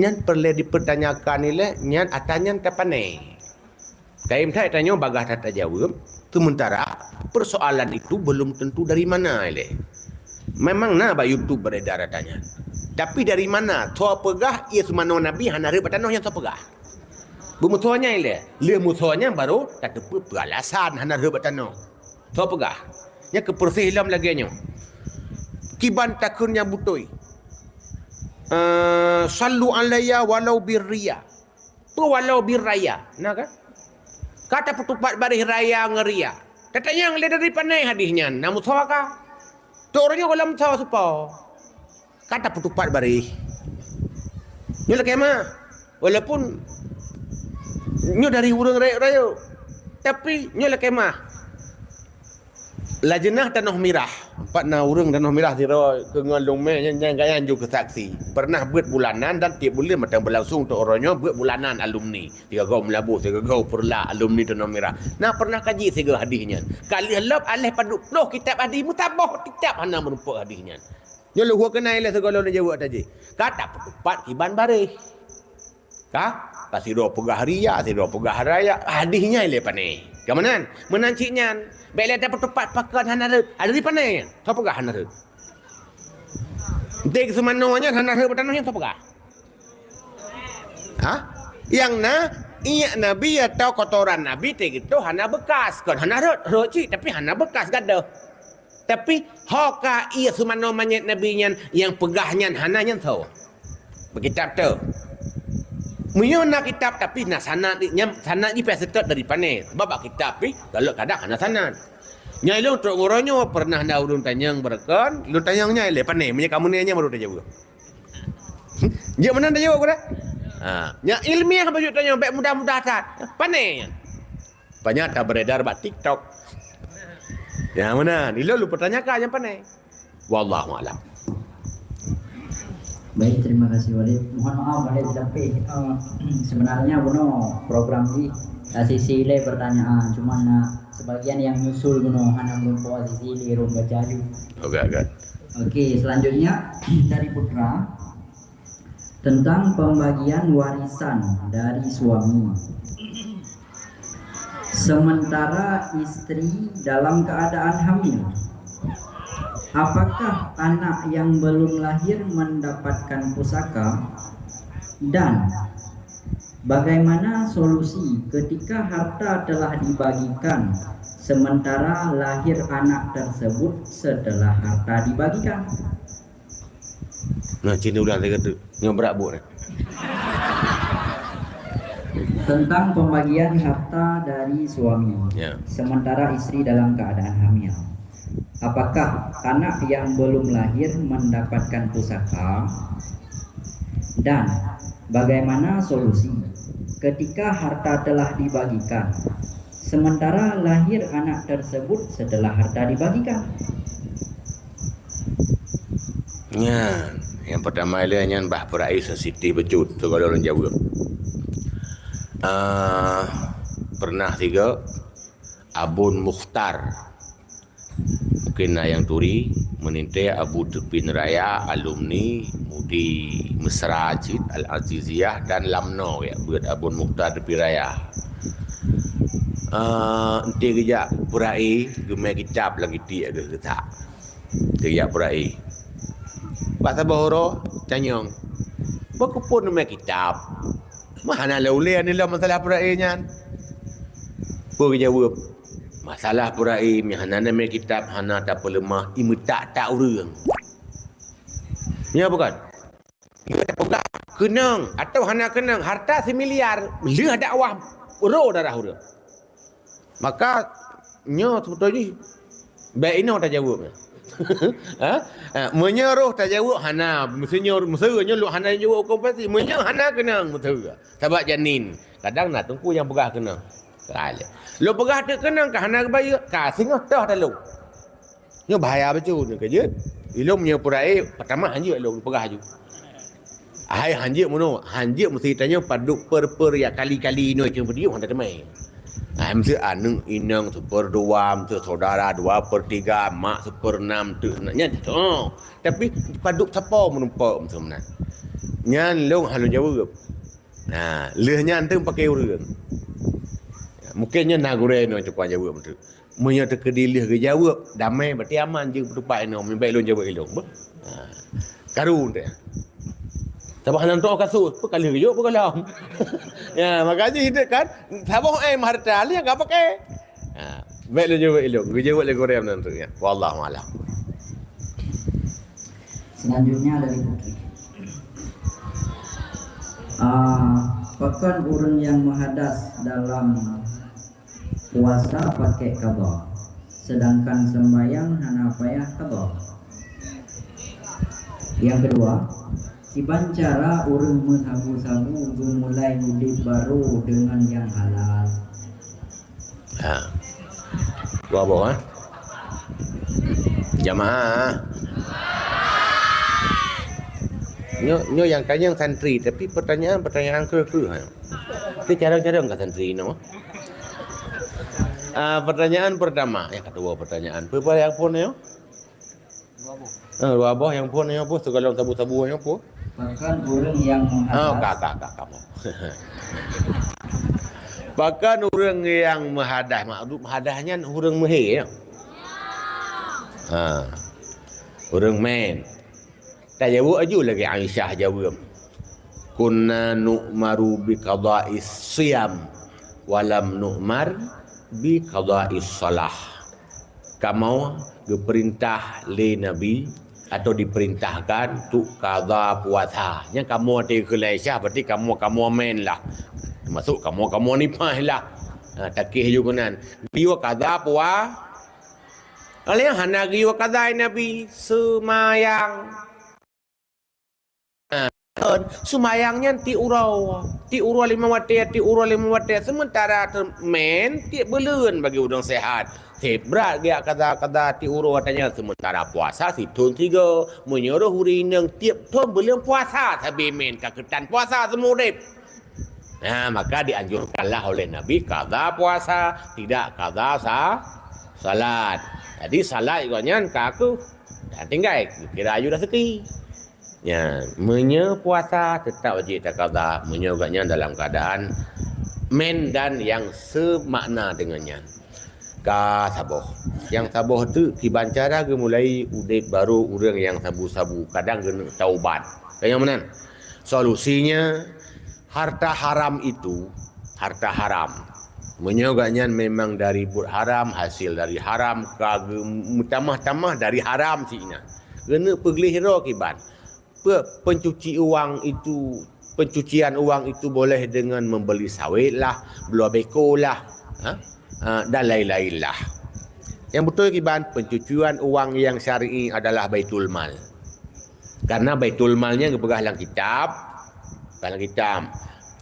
nyan peureulée dipertanyakan ilée, nyan atra nyan tapané. Kayém that tanyoe bagaih that tajaweueb, sementara persoalan itu belum tentu dari mana ilée. Memang na bak YouTube beredar atra nyan. Tapi dari mana? Soe peugah, i seumanoe Nabi hana rhot bak tanoh, nyan soe peugah? Beumeusoe nyan ilée. Lheueh meusoe nyan baru tateupeue peue alasan hana rhot bak tanoh. Soe peugah? Nyan keupeureuséh lom lagée nyoe. Kiban takheun nyang beutôi. Eh, "Sallu alayya walau birriya." Peu walau birraya. Nah kan? Ka tapeutupat baréh raya ngon riya. Tatanyong lé dari pané hadih nyan. Na musoh ka? Tok uroe nyoe gohlom musoh supo. Ka tapeutupat baréh. Nyoe lakée mah. Walaupun nyoe dari ureuëng rayeuk-rayeuk. Tapi nyoe lakée mah. Lajeunah Tanoh Mirah. Pat na ureuëng Tanoh Mirah sidroe keu ngon lôn mé nyan, nyan gobnyan jeuet keu saksi. Pernah beuet bulanan dan tieb buleuen mantong beulangsong tok uroe nyoe beuet bulanan alumni. Sigoe-goe Meulaboh, sigoe-goe Peureulak, alumni Tanoh Mirah. Na pernah kaji sigoe hadih nyan. Ka lheueh lom aléh padub ploh kitab hadih, meusaboh kitab hana meurumpok hadih nyan. Nyoe lôn hue keunai lé sigoe lôn jaweueb tajih. Ka tapeutupat kiban baréh. Ka? Ka sidroe peugah riya, sidroe peugah raya. Hadih nyan lé pané. Ka meunan? Meunan cit nyan. Bék lé tapeutupat pakon hana rhot. Hadih pané nyan. Soe peugah hana rhot? Di seumanoe nyan hana rhot bak tanoh nyan soe peugah? Ha? Nyang na, iék Nabi atau kotoran Nabi teuh hana beukas. Kon hana rhot, rhot cit tapi hana beukas gadoh. Tapi ho ka ié seumanoe manyét Nabi nyan nyang peugah nyan hana nyan soe? Beukitab teuh. Meunyoe na kitab tapi na sanad, nyan sanad jih pih seutôt dari pané. Sebab bak kitab pih galak kadang hana sanad. Nyan lôn trok uroe nyoe pernah na ureuëng tanyong beureukan, lôn tanyong nyan lé pané, meunyoe kamoe nyan baru tajaweueb. Jeuet meunan tajaweueb keuh? Ha, nyan ilmiah bacut tanyong, bék mudah-mudah that. Pané nyan. Banyak taberedar bak TikTok. Ya, meunan. Ilôn lôn peutanyakan nyang pané. Wallahu a'lam. Baik, terima kasih Walid. Mohon maaf Walid, tapi eh, sebenarnya bunoe program jih sisi ilée pertanyaan, cuma na sebagian nyang nyusul bunoe hana meureumpok sisi ilée rhom baca aju. Oke, oke. Oke, selanjutnya dari Putra. Tentang pembagian warisan dari suami. Sementara istri dalam keadaan hamil, apakah anak yang belum lahir mendapatkan pusaka? Dan bagaimana solusi ketika harta telah dibagikan sementara lahir anak tersebut setelah harta dibagikan? Nah, cina ulang tiga tu. Nyoe berat buet ni. Tentang pembagian harta dari suami, ya, sementara istri dalam keadaan hamil. Apakah anak yang belum lahir mendapatkan pusaka? Dan bagaimana solusi ketika harta telah dibagikan, sementara lahir anak tersebut setelah harta dibagikan? Nyan, nyang pertama ilée nyan bah peurai sensitif becut, sigoe lôn jaweueb. Ah, pernah sigoe Abon Mukhtar. Mungkin na nyang turi, meuninte Abu Teupin Raya, alumni Mudi Mesra cit, Al-Aziziyah dan Lamno ya, beuet Abon Mukhtar Teupin Raya. Ah, ente geujak peurai, geumé kitab lam gitiek geuh geutak. Geujak peurai. Bak saboh uroe tanyong, "Beukeupon mé kitab? Meuhana lé ulée nilai masalah peurai nyan?" Peue geujaweueb, "Masalah peurai meuhana mé kitab hana tapeuleumah, imeutak-tak ureuëng." Nyoe bukan? Nyoe tapeugah keunong atawa hana keunong, harta similiar lheueh dakwah ro darah ureuëng. Maka nyoe sebetul jih bék inoe tajaweueb. Ha? Ha, meunyoe roh tajaweueb hana, meunyoe meuseu nyoe lôn hana jaweueb huköm pasti. Meunyoe hana keunong meuseu. Sabab janin, kadang na teungku nyang peugah keunong. Ka lé. Lôn peugah teuk keunong ka hana geubayeue, ka singoh toh talôn. Nyoe bahaya beutôi nyoe keujeuet. Ilôn meunyoe peurai, pertama hanjeuet lôn peugah aju. Hai hanjeuet meunoe, hanjeuet meusti tanyoe padub per-per ya kali-kali inoe cuma peudium hana teumé. Hai meusti aneuk inong seuperdua, meusti saudara dua per tiga, mak seperenam tu nyan. Oh, tapi padub sapo meurumpok meusti meunan. Nyan lôn hana jaweueb. Nah, lheueh nyan tu pakai ureueng. Mungkin nyan na gurée nyoe tukang jaweueb tu. Meunyoe teukeudi lheueh geujaweueb, damai berarti aman jeuet peutupat inoe, meunyoe bék lôn jaweueb ilôn. Beuh. Ha. Karu teuh. Sabab hana teuka kasus, peu ka lheueh geujaweueb peu ka lom. Ya, maka jih itu kan, saboh M harta lheueh ka pakai. Ha, bék lôn jaweueb ilôn, geujaweueb lé gurée meunan tu ya. Wallahu a'lam. Selanjutnya dari Putri. Ah, pakon ureuëng nyang meuhadas dalam puasa pakai qadha, sedangkan sembahyang hana payah qadha? Yang kedua, kiban cara ureuëng meusabu-sabu geumulai udeb barô deungon nyang halal? Ha. Dua boh, ha? Jamaah. Nyoe, nyoe nyang tanyong santri, tapi pertanyaan-pertanyaan kreueh-kreueh, ha. Tapi carong-carong ka santri nyoe. Ah, pertanyaan pertama, yang kedua pertanyaan. Peue nyang phôn nyoe? Ah, dua boh nyang phôn nyoe peue? Sigohlom sabu-sabu nyoe peue? Pakon ureuëng nyang meuhadas. Ah, ka, ka, ka, kamoe. Pakon ureuëng nyang meuhadas? Maksud meuhadas nyan ureuëng meuhé, ya? Ha. Ureuëng mén. Tajaweueb aju lagée Aisyah jaweueb, "Kunna nu'maru bi qada'is siyam, wa lam nu'mar bi qada'is shalah." Kamoe geupeurintah lé Nabi atau diperintahkan untuk qadha puasa. Nyang kamoe teukeulai Aisyah, berarti kamoe, kamoe mén lah. Termasuk kamoe, kamoe nipah lah. Ha, takeh ju keunan. Geuyue qadha pua-, Alèh hana geuyue qadha Nabi, seumayang. Nah, seumayang nyan tiep uroe, tiep uroe limong watèe, tiep uroe limong watèe. Sementara teumén tiep buleuen bagi ureuëng sehat. Seb brat geujak qadha-qadha tiep uroe, watèe nyan sementara puasa sithon sigoe. Meunyoe roh ureuëng inong tiep thon buleuen puasa sabe mén, ka keutan puasa seumeu udeb. Nah, maka dianjurkanlah oleh Nabi qadha puasa, tidak qadha sa-, salat. Jadi salat gobnyan ka kheueh dan tinggai, geukira aju raseuki. Nyan, meunyoe puasa teutap wajéb taqadha, meunyoe gobnyan dalam keuadaan mén dan nyang seumakna deungon nyan. Ka saboh. Nyang saboh teuk kiban cara geumulai udeb barô ureuëng nyang sabu-sabu, kadang geuneuk taubat. Ka nyang meunan. Solusinya, harta haram itu, harta haram. Meunyoe gobnyan memang dari buet haram, hasil dari haram, ka geumeutamah-tamah dari haram sinan. Geuneuk peugleh droe kiban. Pe-, pencuci uang itu, pencucian uang itu boleh dengan membeli sawit lah, bloe beko lah, ha? Ah, dan lain-lain lah. Nyang beutôi kiban, pencucian uang nyang syar'i adalah baitul mal. Karena baitul mal nyan geupeugah lam kitab, lam kitab,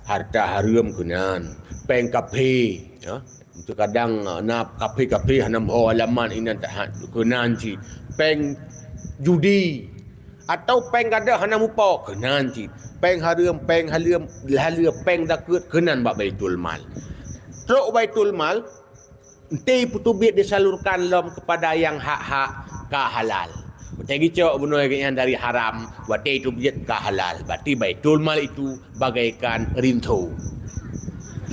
harta hareuem keunan, péng kaphé, ya. Teukadang, ah, na kaphé-kaphé hana meuho alamat inan tahat keunan cit. Péng judi atau péng gadôh hana mupo keunan cit. Péng hareuem, péng haleuem, haleue, péng zakeuet keunan bak baitul mal. Trok baitul mal, enti peuteubiet disalurkan lom kepada nyang hak-hak ka halal. Watèe geucok bunoe geuhnyan dari haram, watèe teubiet ka halal. Berarti baitul mal itu bagaikan rinso.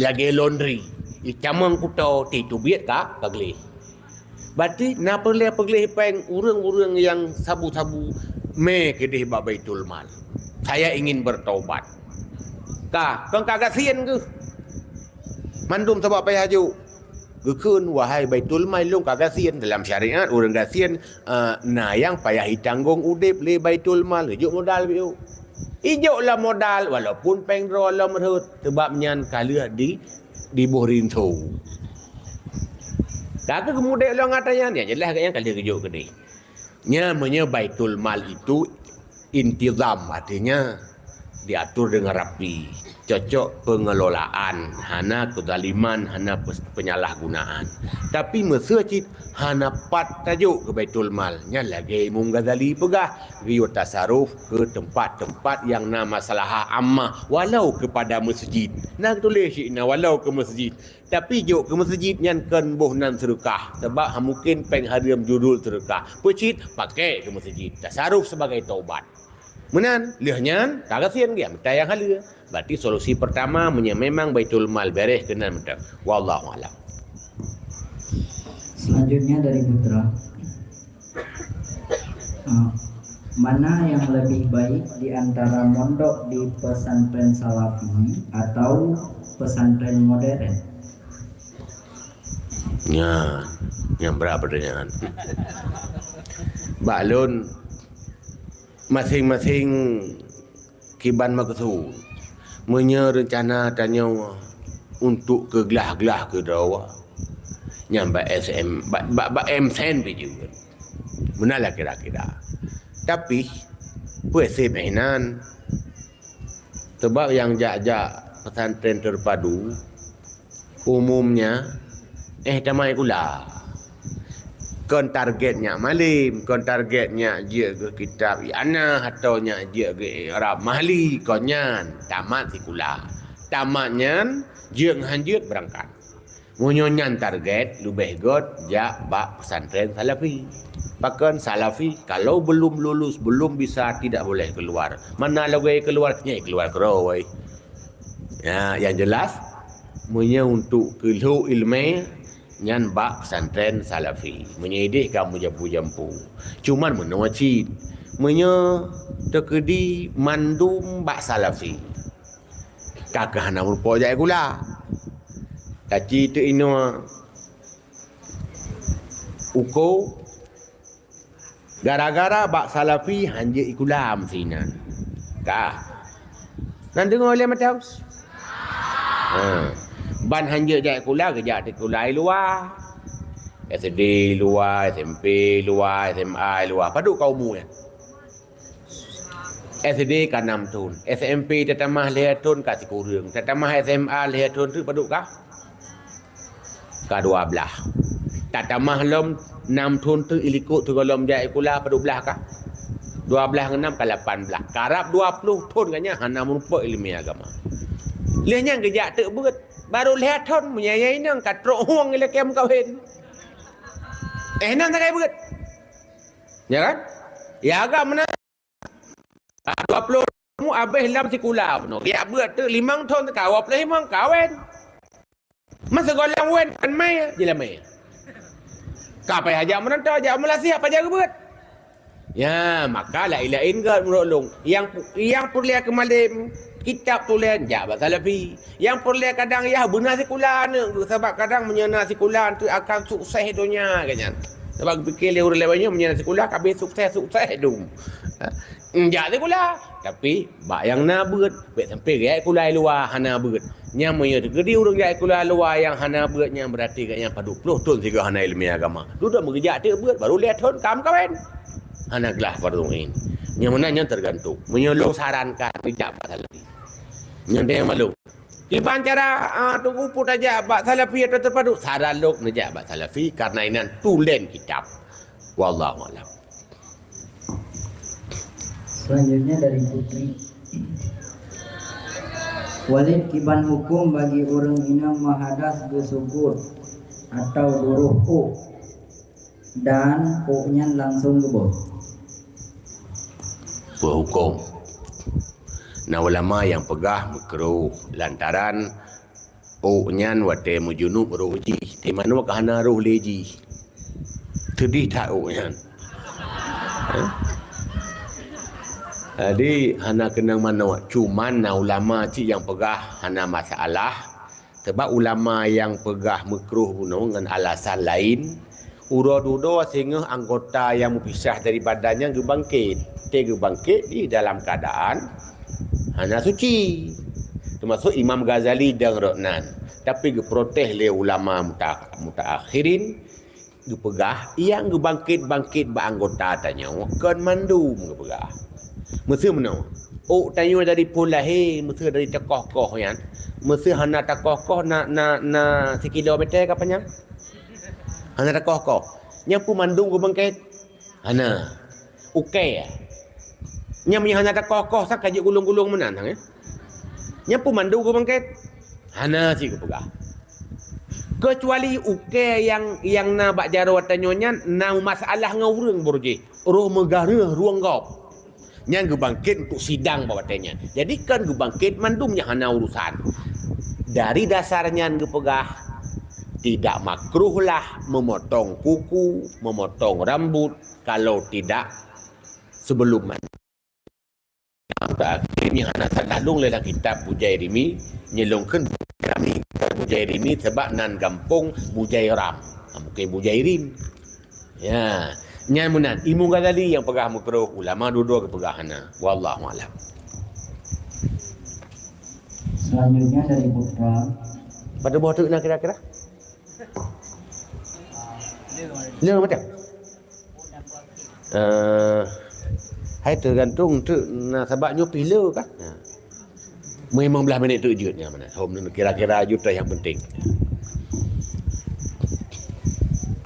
Lagèe laundry, icamong kuto, teubiet ka, ka gleh. Berarti na peureulèe peugleh péng ureuëng-ureuëng nyang sabu-sabu mé keudeh bak baitul mal. Saya ingin bertaubat. Ka, kon ka gasien keuh. Mandum sabab payah jok. Geukheun, "Wahai baitul mal, lôn ka gasien." Dalam syariat, ureuëng gasien, eh, na nyang payah itanggong udeb lé baitul mal, geujok modal biôh. Ijok lom modal, walaupun péng droe lom rhot, sabab nyan ka lheueh di, diboh rinso. Ka keuh geumudeb lom ata nyan, ya jeulaih gobnyan ka lheueh geujok keudeh. Nyan meunyoe baitul mal itu intizam, artinya diatur dengan rapi, cocok pengelolaan, hana kezaliman, hana pes-, penyalahgunaan. Tapi meuseucit hana pat tajok keu baitul mal, nyan lagèe Imam Ghazali peugah, geuyue tasaruf keu teumpat-teumpat nyang na maslahah ammah, walau kepada masjid. Na geutuléh cit na walau keu masjid. Tapi jok keu meuseujid nyan kon boh nan seudeukah, sabab han mungken péng hareuem judul seudeukah. Peucit, pakai keu meuseujid, tasaruf sebagai taubat. Meunan, lheueh nyan, ka gasien geuh, mita nyang haleue. Berarti solusi pertama, meunyoe memang Baitul Mal bereh keunan meuteuk. Wallahu a'lam. Selanjutnya dari Putra. Ah, mana yang lebih baik di antara mondok di pesantren Salafi atau pesantren modern? Nyan, nyang brat pertanyaan. Bak lôn, Masing-masing kiban meukeusud. Meunyoe reuncana tanyoe untuk keu glah-glah keudroe, nyan bak S M, bak, bak, bak M S N pih jeuet. Meunan lah kira-kira. Tapi, peue seb inan. Sebab nyang jak-jak pesantren terpadu, umumnya, eh, tamai kula. Kon target nyak malem, kon target nyak jeuet keu kitab i'anah, atau nyak jeuet keu i'rab mahli, kon nyan, tamat sikula. Tamat nyan, jeuet ngon han jeuet beurangkat. Meunyoe nyan target, leubeh göt jak bak pesantren salafi. Pakon salafi, kalau belum lulus, belum bisa, tidak boleh keluar. Mana lagèe keluar, nyan keluar keudroe. Ya, yang jelas, meunyoe untuk keu lhok ileumèe, nyan bak pesantren salafi. Meunyoe idéh ka meujampu-jampu. Cuman meunoe cit. Meunyoe teukeudi mandum bak salafi. Ka keuh hana meurumpok jak sikula. Taci teuk inoe uko gara-gara bak salafi han jeuet sikula meusinan. Ka. Nan deungoe lé Matius? Ha. Ban han jeuet jak sikula, geujak sikula i luwa. S D i luwa, S M P i luwa, S M A i luwa. Padub ka umu nyan? S D ka nam thon, S M P tatamah lhèe thon ka sikureueng, tatamah S M A lhèe thon teuk padub ka? Ka dua blaih. Tatamah lom nam thon teuk ilikot sigohlom jak sikula padub blaih ka? Dua blaih ngon nam ka lapan blaih. Karab dua ploh thon ka nyan hana meurumpok ileumèe agama. Lheueh nyan geujak teuk beuet, barô lhèe thon meunyoe inong ka trok hueng ilakèe meukawen. Eh, nan sagai beuet. Ya kan? Ya agam meunan. Dua ploh mu abéh lam sikula bunoe. Geujak beuet teuk limong thon teuka, dua ploh limong kawen. Masa gohlom wen kan mai, jilamai. Ka payah jak meunan tho, jak Malaysia, pajan geubeuet. Ya, maka laén-laén göt meunurot lôn. Nyang, nyang peureulèe keu malem, kitab tulen, jak bak salafi. Nyang peureulèe kadang yah beuna sikula aneuk geuh, sabab kadang meunyoe na sikula, antu akan sukses donya, kan nyan. Sabab geupike lé ureueng lé nyoe, meunyoe na sikula, ka abéh sukses-sukses dum. Njak sikula, tapi bak nyang na beuet, bèk sampoe geujak sikula i luwa hana beuet. Nyan meunyoe teukeudi ureueng jak sikula luwa nyang hana beuet, nyan beurati gobnyan padub ploh thon sigoe hana ileumèe agama. Dudoe meugeujak teuk beuet, barô lhèe thon ka meukawen. Hana glah fardhu ain. Nyang meunan nyan teugantung. Meunyoe lôn sarankan, geujak bak salafi. Nyan teuh nyang maklum. Kiban cara, ah, Teungku Pu tajak bak salafi atau terpadu? Saran lôn neujak bak salafi karena inan tulen kitab. Wallahu a'lam. Selanjutnya dari Putri. Walid, kiban hukum bagi ureueng inong meuhadas geusukut atau duroh ôk dan ôk nyan langsung geuboh? Peue huköm? Na ulama nyang peugah meukruh lantaran ôk nyan watèe meujunub roh jih, teuma ka hana roh lé jih. Teudeh that ôk nyan. Hah? Jadi, hana keunong manok. Cuman na ulama cit nyang peugah hana masalah. Sabab ulama nyang peugah meukruh bunoe ngon alasan laén, uroe dudoe singoh anggota nyang meupisah dari badan nyan geubangkét. Watèe geubangkét jih dalam keuadaan hana suci. Teumasok Imam Ghazali dan rot nan. Tapi geuprotes lé ulama muta-, mutaakhirin, geupeugah, nyang geubangkét-bangkét bak anggota tanyoe kon mandum geupeugah. Meuseu meunoe, ôk tanyoe dari phon lahé, meuseu dari takoh-koh nyan, meuseu hana takoh-koh na, na, na sikilo meter ka panyang? Hana takoh-koh. Nyan peue mandum geubangkét? Hana. Ukèe. Nyan meunyoe hana takoh-koh, sang ka jeuet gulong-gulong meunan, sang, eh? Nyan peue mandum geubangkét? Hana cit geupeugah. Keucuali ukèe nyang, nyang na bak jaroe tanyoe nyan na masalah ngon ureueng baru jih. Roh meugaréh rueng gob. Nyan geubangkét untuk sidang bak watèe nyan. Jadi, kon geubangkét mandum nyang hana urusan. Dari dasar nyan geupeugah, tidak makruhlah memotong kuku, memotong rambut, kalau tidak sebelum mandi. Taakhir nyan hana salah lôn lé lam kitab Bujairimi, nyan lôn kheun Bujairami. Bujairimi sabab nan gampông Bujairam. Ha, bukan Bujairim. Ya. Nyan meunan, Imam Ghazali nyang peugah makruh, ulama dudoe geupeugah hana. Wallahu a'lam. Selanjutnya dari Putra. Pada boh tu na kira-kira? Le macam? Eh, hai tergantung tu na sabab nyoe pih le kan. Ha. Memang belah minit tu jeuet nyan mana. Hom kira-kira jeuet nyang penting.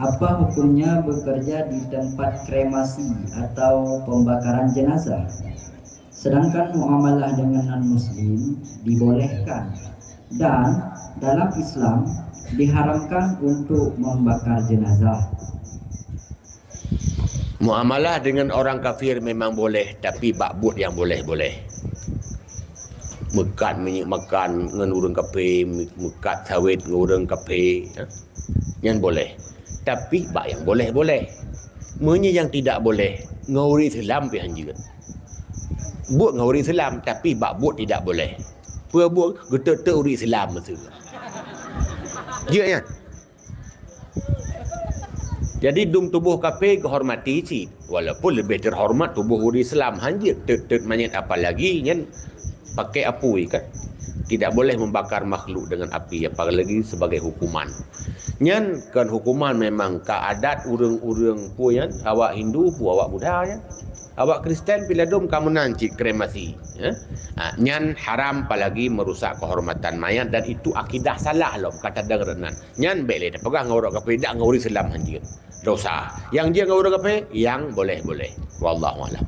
Apa hukumnya bekerja di tempat kremasi atau pembakaran jenazah? Sedangkan muamalah dengan non-muslim dibolehkan dan dalam Islam diharamkan untuk membakar jenazah. Muamalah dengan orang kafir memang boleh, tapi bak buet nyang boleh-boleh. Meukat minyeuk makan ngon ureuëng kafé, meukat sawét ngon ureuëng kafé, ya. Nyan boleh. Tapi bak nyang boleh-boleh. Meunyoe nyang tidak boleh, ngon ureuëng Islam pih hanjeuet. Buet ngon ureuëng Islam, tapi bak buet tidak boleh. Peue buet geutot-tot ureuëng Islam meusu. Jeuet nyan. Jadi dum tuboh kafé geuhormati cit, walaupun leubeh teuhormat tuboh ureuëng Islam, hanjeuet tot-tot manyét, apalagi nyan pakai apui kan. Tidak boleh membakar makhluk dengan api, apalagi sebagai hukuman. Nyan kan hukuman memang ka adat ureuëng-ureuëng peue nyan, awak Hindu peue, awak Buddha nyan. Awak Kristen pih ladum ka meunan cit kremasi, ya. Ha, nyan haram apalagi merusak kehormatan mayat dan itu akidah salah lom, ka tadang reunan. Nyan bék lé tapeugah ngon ureuëng kafé, dak ngon ureuëng Islam hanjeuet. Dosa. Yang jeuet ngon ureuëng kafé, yang boleh-boleh. Wallahu a'lam.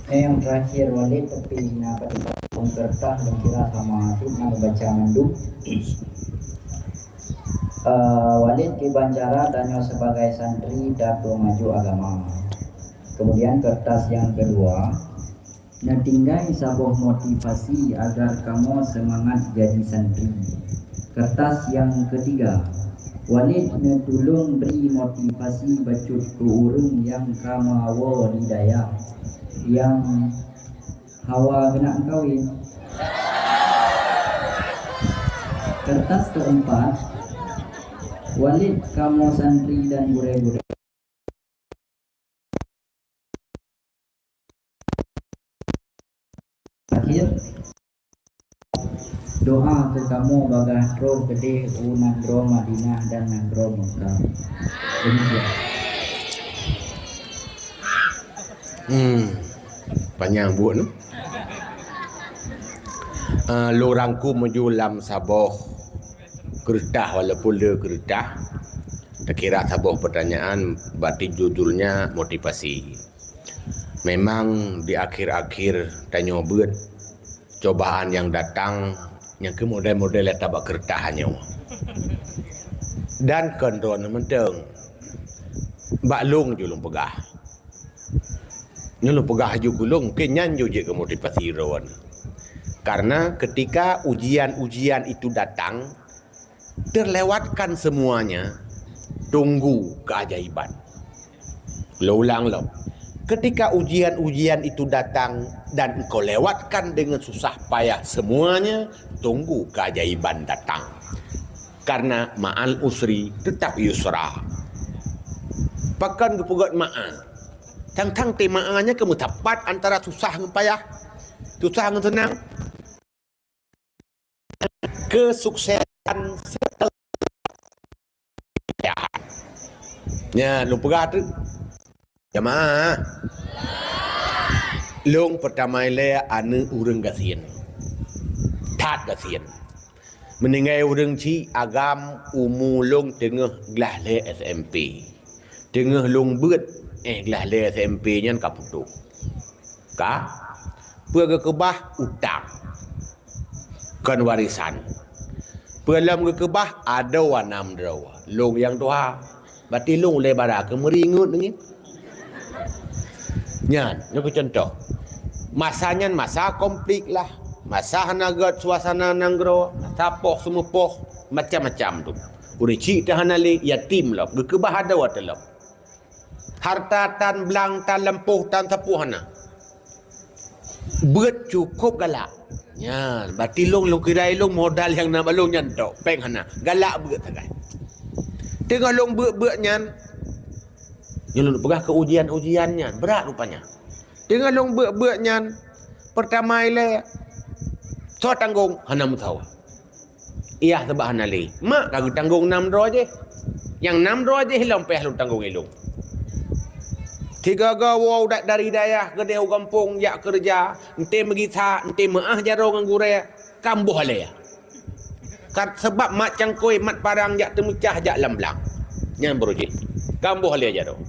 Eh, yang terakhir, Walid, tapi na pada kertas dan kira sama tu nak baca mandum. Eh, Walid, kiban cara tanyoe sebagai santri dan pemaju agama. Kemudian kertas yang kedua, neutinggai saboh motivasi agar kamoe seumangat jadi santri. Kertas yang ketiga, Walid neutulông bri motivasi bacut keu ureuëng nyang ka meuwoe di dayah nyang hawa geunak meukawen. Kertas keempat, Walid kamoe santri dan gurée-gurée. Akhir, doa keu kamoe bagaih troh keudeh u nanggroe Madinah dan nanggroe Mekah. Demikian. Hmm. Panyang buet nyoe. Ah, lôn rangkum meunyoe lam saboh keureutah, walaupun le keureutah. Takira saboh pertanyaan, berarti judulnya motivasi. Memang di akhir-akhir tanyoe beuet, cobaan nyang datang, nyang keu model-model nyata bak keureutah nyoe. Dan kon droeneuh mantong, bak lôn ju lôn peugah. Nyoe lôn peugah ju keu lôn, mungkin nyan ju jeuet keu motivasi droeneuh. Karena ketika ujian-ujian itu datang, terlewatkan semuanya, tunggu keajaiban. Lôn ulang lom. Ketika ujian-ujian itu datang dan engkau lewatkan dengan susah payah semuanya, tunggu keajaiban datang. Karena ma'al usri tetap yusra. Pakon geupeugét ma'a? Tang-tang teuma'a nyan keu meusapat antara susah ngon payah, susah ngon seunang. Kesuksesan setelah. Nyan, lôn peugah tu. Jamaah. Lôn peutama ilée aneuëk ureuëng gasien. That gasien. Meuninggai ureuëng chik agam umu lôn teungoh glah lhée S M P. Teungoh lôn beuet, eh, glah lhée S M P nyan ka putôh. Ka? Peue geukeubah? Utang. Kon warisan. Peue lom geukeubah? Adoe nam droe. Lôn nyang tuha. Berarti lôn ulée bara keu meuri ngeut nyan. Nyan, nyoe keu contoh. Masa nyan masa konflik lah. Masa hana gét suasana nanggroe, masa poh seumeupoh, macam-macam tu. Ureuëng chik teuh hana lé, yatim lom, geukeubah adoe teuh lom. Harta tan blang, tan lampôh, tan sapoh hana. Beuet cukôp galak. Nyan, berarti lôn, lôn kira lôn modal nyang na bak lôn nyan tok, péng hana. Galak beuet sagai. Teungoh lôn beuet-beuet nyan, Nyoe lôn peugah keu ujian-ujian nyan, brat rupanya. Teungoh lôn beuet-beuet nyan, peurtama ilée, soe tanggong? Hana meusawa. Yah, sabab hana lé. Mak ka geutanggong nam droe jih. Nyang nam droe jih lom payah lôn tanggong ilong. Sigoe-goe woe da-, dari dayah keudeh u gampông jak keureuja, enteuk meugisa, enteuk meuáh jaroe ngon gurée, ka mboh lé. Ka sabab mat cangkôi, mat parang jak teumeucah jak lam blang. Nyan baroe jih. Ka mboh lé jaroe.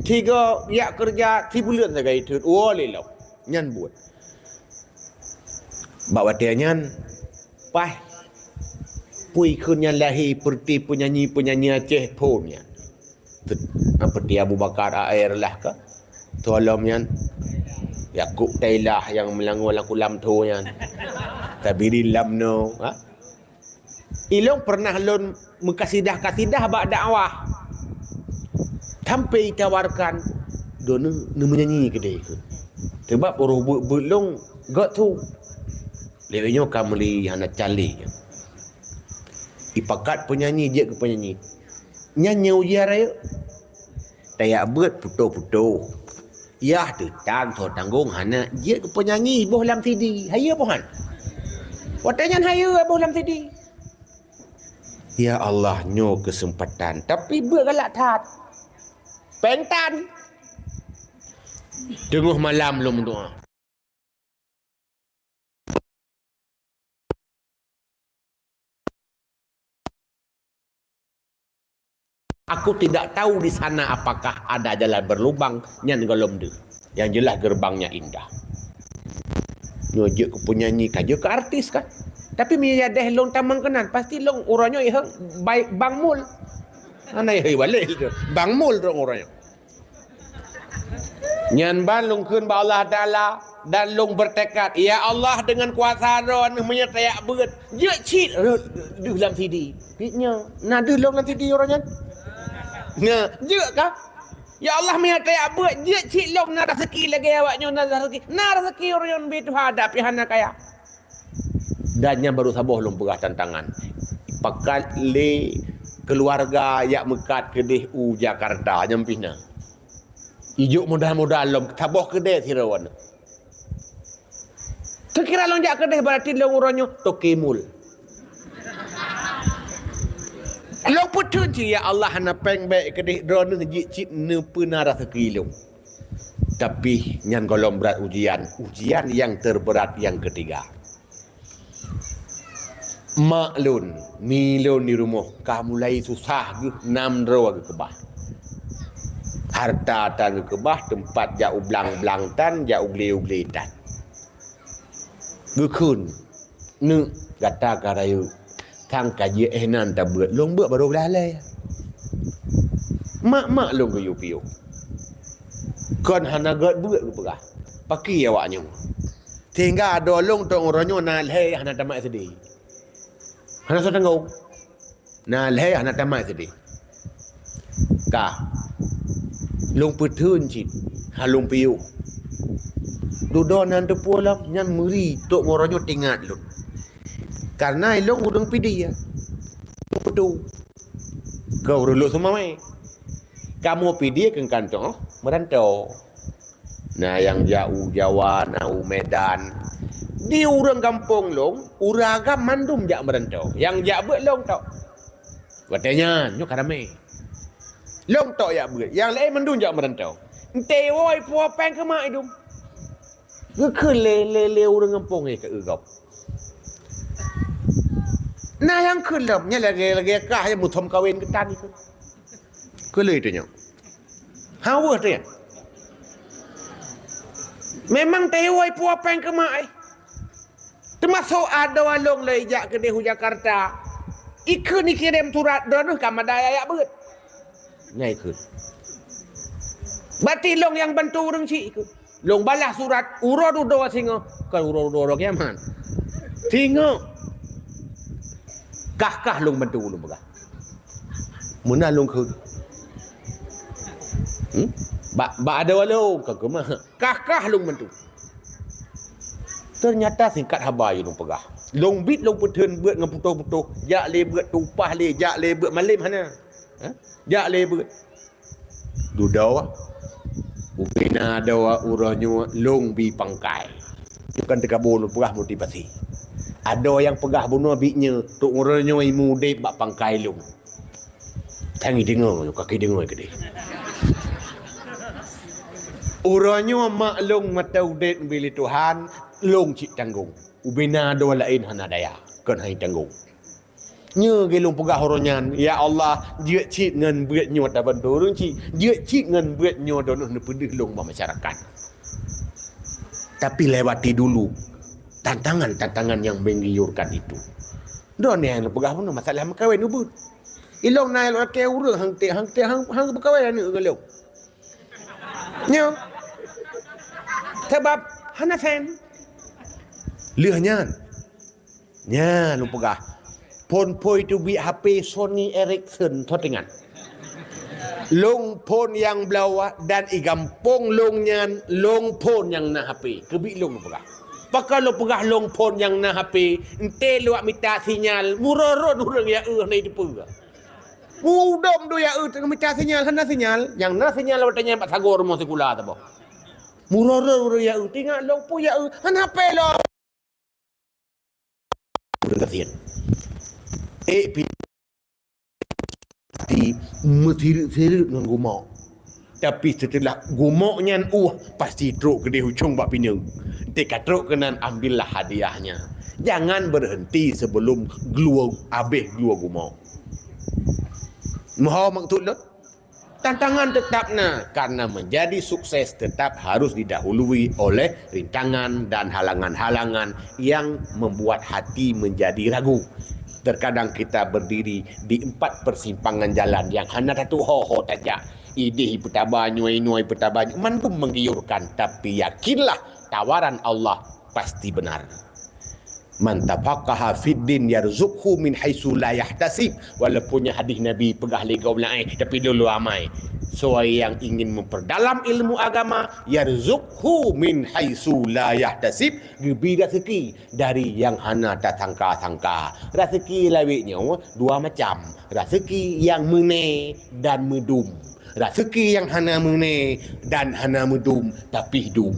Sigoe jak keureuja sibuleuen sagai teut, woe lé lom. Nyan buet. Bak watée nyan, paih pui kheun nyan lahé peureuté peunyanyi-peunyanyi Aceh phon nyan. Seperti Abu Bakar A R lah ka. Soe lom nyan? Yakub Thailah nyang meulangô lam kulam tho nyan. Tabirin Lamno, ha? Ilong pernah lôn meukasidah-kasidah bak dakwah. Sampai ditawarkan, droeneuh neumeunyanyi keudeh kheun. Sabab uroe beuet-beuet lôn gét su. Lewat nyoe ka meuli hana cali. Ipakat peunyanyi jeuet keu peunyanyi. Nyan nyang ujian rayeuk. Tajak beuet putôh-putôh. Yah teuh tan soe tanggong hana jeuet keu peunyanyi boh lam C D. Hayeue boh han. Watée nyan hayeue boh lam C D. Ya Allah, nyoe keuseumpatan. Tapi beuet galak that. Péng tan. Teungoh malam lôn meudoá. Aku tidak tahu di sana apakah ada jalan berlubang, nyan gohlom deuh. Yang jelas gerbangnya indah. Nyoe jeuet keu peunyanyi, ka jeuet keu artis kan. Tapi meunyoe yadeh lôn tamong keunan, pasti lôn uroe nyoe iheng bai-, Bang Mul. Hana iheng balek lôn. Bang Mul droe uroe nyoe. Nyan ban lôn kheun bak Allah Taala dan lôn bertekad, "Ya Allah, dengan kuasa Droeneuh meunyoe tajak beuet, jeuet cit deuh lam C D." Pih nyoe, na deuh lôn lam C D uroe nyan? Na, jeuet ka? "Ya Allah, meunyoe tajak beuet, jeuet cit lôn na raseuki lagée awak nyoe na raseuki. Na raseuki uroe nyoe ubé Tuhan, tapi hana kaya." Dan nyan baru saboh lôn peugah tantangan. Pakat lé keuluwarga jak meukat keudeh u Jakarta, nyan pih na. Ijok modal-modal lom, saboh keudè sidroe. Teukira lôn jak keudeh, berarti lôn uroe nyoe toke mul. Lôn peutheun cit, "Ya Allah, hana péng bèk keudeh, droeneuh jeuet cit neupeuna raseuki lôn." Tapi nyan gohlom brat ujian, ujian yang terberat yang ketiga. Mak lôn, mi lôn di rumoh ka mulai susah geuh, nam droe geukeubah. Harta tan geukeubah, teumpat jak u blang-blang tan, jak u glé-u glé tan. Geukheun, "Neuk, gata ka rayeuk, sang ka jeuet éh nan tabeuet, lôn beuet barô blah lhèe." Mak-mak lôn geuyue piôh. Kon hana gèt beuet geupeugah. Pakri awak nyoe. Sehingga adoe lôn tôk uroe nyoe na lhèe hana tamat S D. Hana soe tanggong. Na lhèe hana tamat S D. Ka. Lôn peutheun cit, ha lôn piôh. Dudoe nan teupeue lom, nyan meuri tôk uroe nyoe teuingat lôn. Karena ilôn ureueng Pidie. Lôn peutu. Keu ureueng Lhokseumawe. Kamoe Pidie keu kantô meurantô. Na nyang jak u Jawa, na u Medan. Di ureueng gampông lôn, ureueng agam mandum jak meurantô. Nyang jak beuet lôn tok. Watèe nyan, nyoe ka ramè. Lôn tok jak beuet, nyang laén mandum jak meurantô. Enteuk woe puwoe péng keu mak idum. Geukheun lé, lé, lé ureueng gampông nyan keu gob. Na nyang kheun lom, nyan lagèe, lagèe kah nyang muthom kawen geutan ikheun. Keu lheueh tanyoe. Haweueh teuh nyan. Memang teuh woe puwoe péng keu mak, eh. Teumasok adoe lôn lé jak keudeh u Jakarta. Ikheun ikirém surat droeneuh ka mada jak beuet. Nyan ikheun. Berarti lôn nyang bantu ureueng chik ikheun. Lôn balaih surat uroe dudoe singoh, kon uroe dudoe uroe kiamat. Singoh. Kah-kah lôn bantu lôn peugah. Meunan lôn kheun. Hmm? Bak, bak adoe lôn ka keumah. Kah-kah lôn bantu. Ternyata singkat haba lôn peugah. Lôn biet lôn peutheun beuet ngon putôh-putôh. Jak lé beuet, tupah lé, jak lé beuet, malém hana. Ha? Jak lé beuet. Dudoe, ubena doe uroe nyoe lôn bi pangkai. Nyoe kan teuka bunoe peugah motivasi. Adoe nyang peugah bunoe bit nyoe, trok uroe nyoe imu udeb bak pangkai lôn. Tangi deungoe, kaki deungoe keudeh. Uroe nyoe mak lôn mata udeb bi lé Tuhan, lôn cit tanggong. Ubena doe laén hana daya, kon hai tanggong. Nyoe ge lôn peugah uroe nyan, "Ya Allah, jeuet cit ngon buet nyoe tabantu ureuëng cit, jeuet cit ngon buet nyoe droeneueh neupeudeuh lôn bak masyarakat." Tapi lewati dulu tantangan-tantangan yang menggiurkan itu. Droeneueh nyang peugah bunoe masalah meukawen ubeuet. Ilong na ilong lakée ureuëng hang te, hang te, hang, hang beukawai aneuëk ngon lôn. Nyoe. Sabab hana sen. Lheueh nyan. Nyan lôn peugah. Phon phôi teubiet H P Sony Ericsson, tho teuingat. Lôn phon nyang bloe dan i gampông lôn nyan lôn phon nyang na H P. Keubiet lôn lôn peugah. Pakon lôn peugah lôn phon nyang na H P, enté luwat mita sinyal, murot-rot ureuëng ya eu hana jiteupeue. Udom dua ya eu teungoh mita sinyal, hana sinyal. Nyang na sinyal watée nyan bak sagoe rumoh sikula saboh. Murot-rot ureuëng ya eu, teuingat lôn phon ya eu, hana H P lôn. Ureuëng gasien. Eh, pi-, pasti meusireuet-sireuet ngon gumok. Tapi seuteulah gumok nyan uh, pasti trok keudeh ucong bak pineung. Teuka trok keunan, ambillah hadiahnya. Jangan berhenti sebelum glue, habéh glue gumok. Meuho maksud lôn? Tantangan tetap na, karena menjadi sukses tetap harus didahului oleh rintangan dan halangan-halangan yang membuat hati menjadi ragu. Terkadang kita berdiri di empat persimpangan jalan yang hana tatuho-ho tajak. Ideh peutaba nyoe, inoe peutaba nyoe, mandum menggiurkan, tapi yakinlah tawaran Allah pasti benar. "Man tafaqaha fid din yarzuqhu min haitsu la yahtasib." Walaupun nyan hadis Nabi peugah lé gob laén, tapi lôn amai. Soe nyang ingin memperdalam ilmu agama, yarzuqhu min haitsu la yahtasib, geubri raseuki dari nyang hana tasangka-sangka. Raseuki lawét nyoe dua macam, raseuki nyang meuné dan meudum. Raseuki nyang hana meuné dan hana meudum, tapi dum.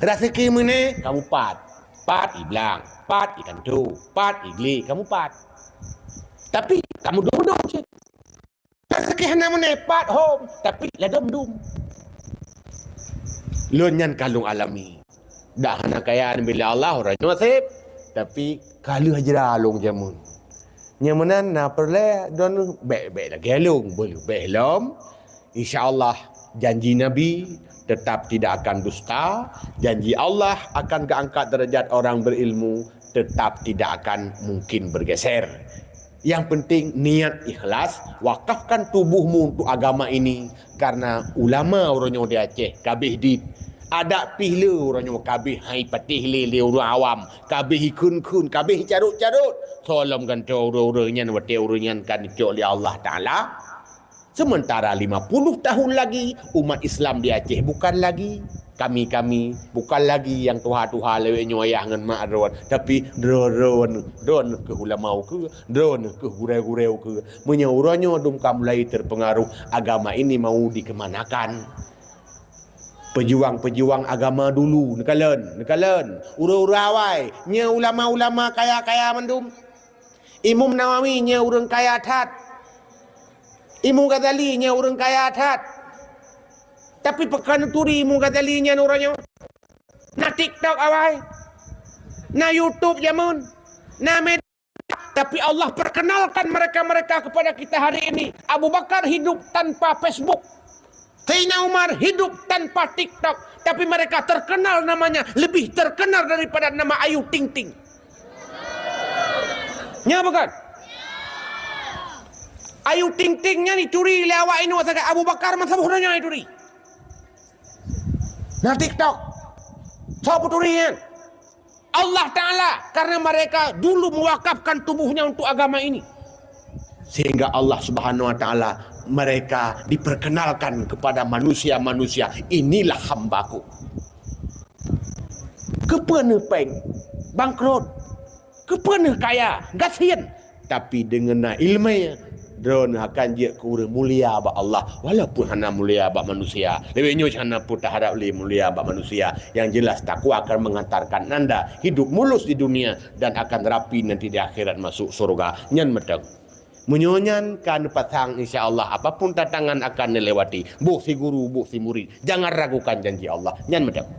Raseuki meuné, kamu pat. Pat i blang, pat i kantô, pat i glé, kamu pat. Tapi kamu dum-dum cit. Raseuki hana meuné, pat hom, tapi ladom dum. Lôn nyan ka lôn alami. Dak hana kaya bila Allah uroe nyoe seb, tapi ka lheueh jra lôn jameun. Nyang meunan na peureulée droeneueh bék-bék lagée lôn, beuleubeh lom. Insya Allah, janji Nabi tetap tidak akan dusta, janji Allah akan geuangkat derajat orang berilmu tetap tidak akan mungkin bergeser. Yang penting niat ikhlas, wakafkan tubuhmu untuk agama ini, karena ulama uroe nyoe di Aceh kabeh dit. Adak pih le uroe nyoe kabeh hai patéh lé, lé ureuëng awam, kabeh ikheun-kheun, kabeh carot-carot. Soe lom gantoe ureuëng-ureuëng nyan watée ureuëng nyan ka neucok lé Allah Taala. Sementara lima puluh tahun lagi, umat Islam di Aceh bukan lagi kami-kami, bukan lagi nyang tuha-tuha lawét nyoe ayah ngon mak droen, tapi droen-droen, droen keuh ulama keuh, droen keuh gurée-gurée keuh. Meunyoe uroe nyoe dum ka mulai terpengaruh, agama ini mau dikemanakan? Pejuang-pejuang agama dulu, neukalon, neukalon. Ureuëng-ureuëng awai, nyoe ulama-ulama kaya-kaya mandum. Imam Nawawi nyoe ureuëng kaya that. Imam Ghazali nyoe ureuëng kaya that. Tapi pakon neuturi Imam Ghazali nyan uroe nyoe? Na TikTok awai. Na YouTube jameun. Na media. Tapi Allah perkenalkan mereka-mereka kepada kita hari ini. Abu Bakar hidup tanpa Facebook. Sayyidina Umar hidup tanpa TikTok, tapi mereka terkenal namanya, lebih terkenal daripada nama Ayu Ting Ting. Nya bukan? Ayu Ting Ting nyan dituri lé awak inong sagai, Abu Bakar masa boh nyan dituri. Na TikTok. Soe peuturi nyan? Allah Ta'ala, karena mereka dulu mewakafkan tubuhnya untuk agama ini. Sehingga Allah Subhanahu wa Ta'ala, mereka diperkenalkan kepada manusia-manusia, "Inilah hambaku." Keupeue neuh péng? Bangkrot. Keupeue neuh kaya? Gasien. Tapi deungon na iéleumé, Droeneuh akan jeuet keu ureuëng mulia bak Allah, walaupun hana mulia bak manusia. Leubeh nyoe hana peue taharab lé mulia bak manusia. Yang jelas, takwa akan mengantarkan anda hidup mulus di dunia dan akan rapi nanti di akhirat masuk surga. Nyan mantong. Meunyoe nyan ka neupasang, insya Allah, apapun tantangan akan neulewati. Boh si guru, boh si murid. Jangan ragukan janji Allah. Nyan mantong.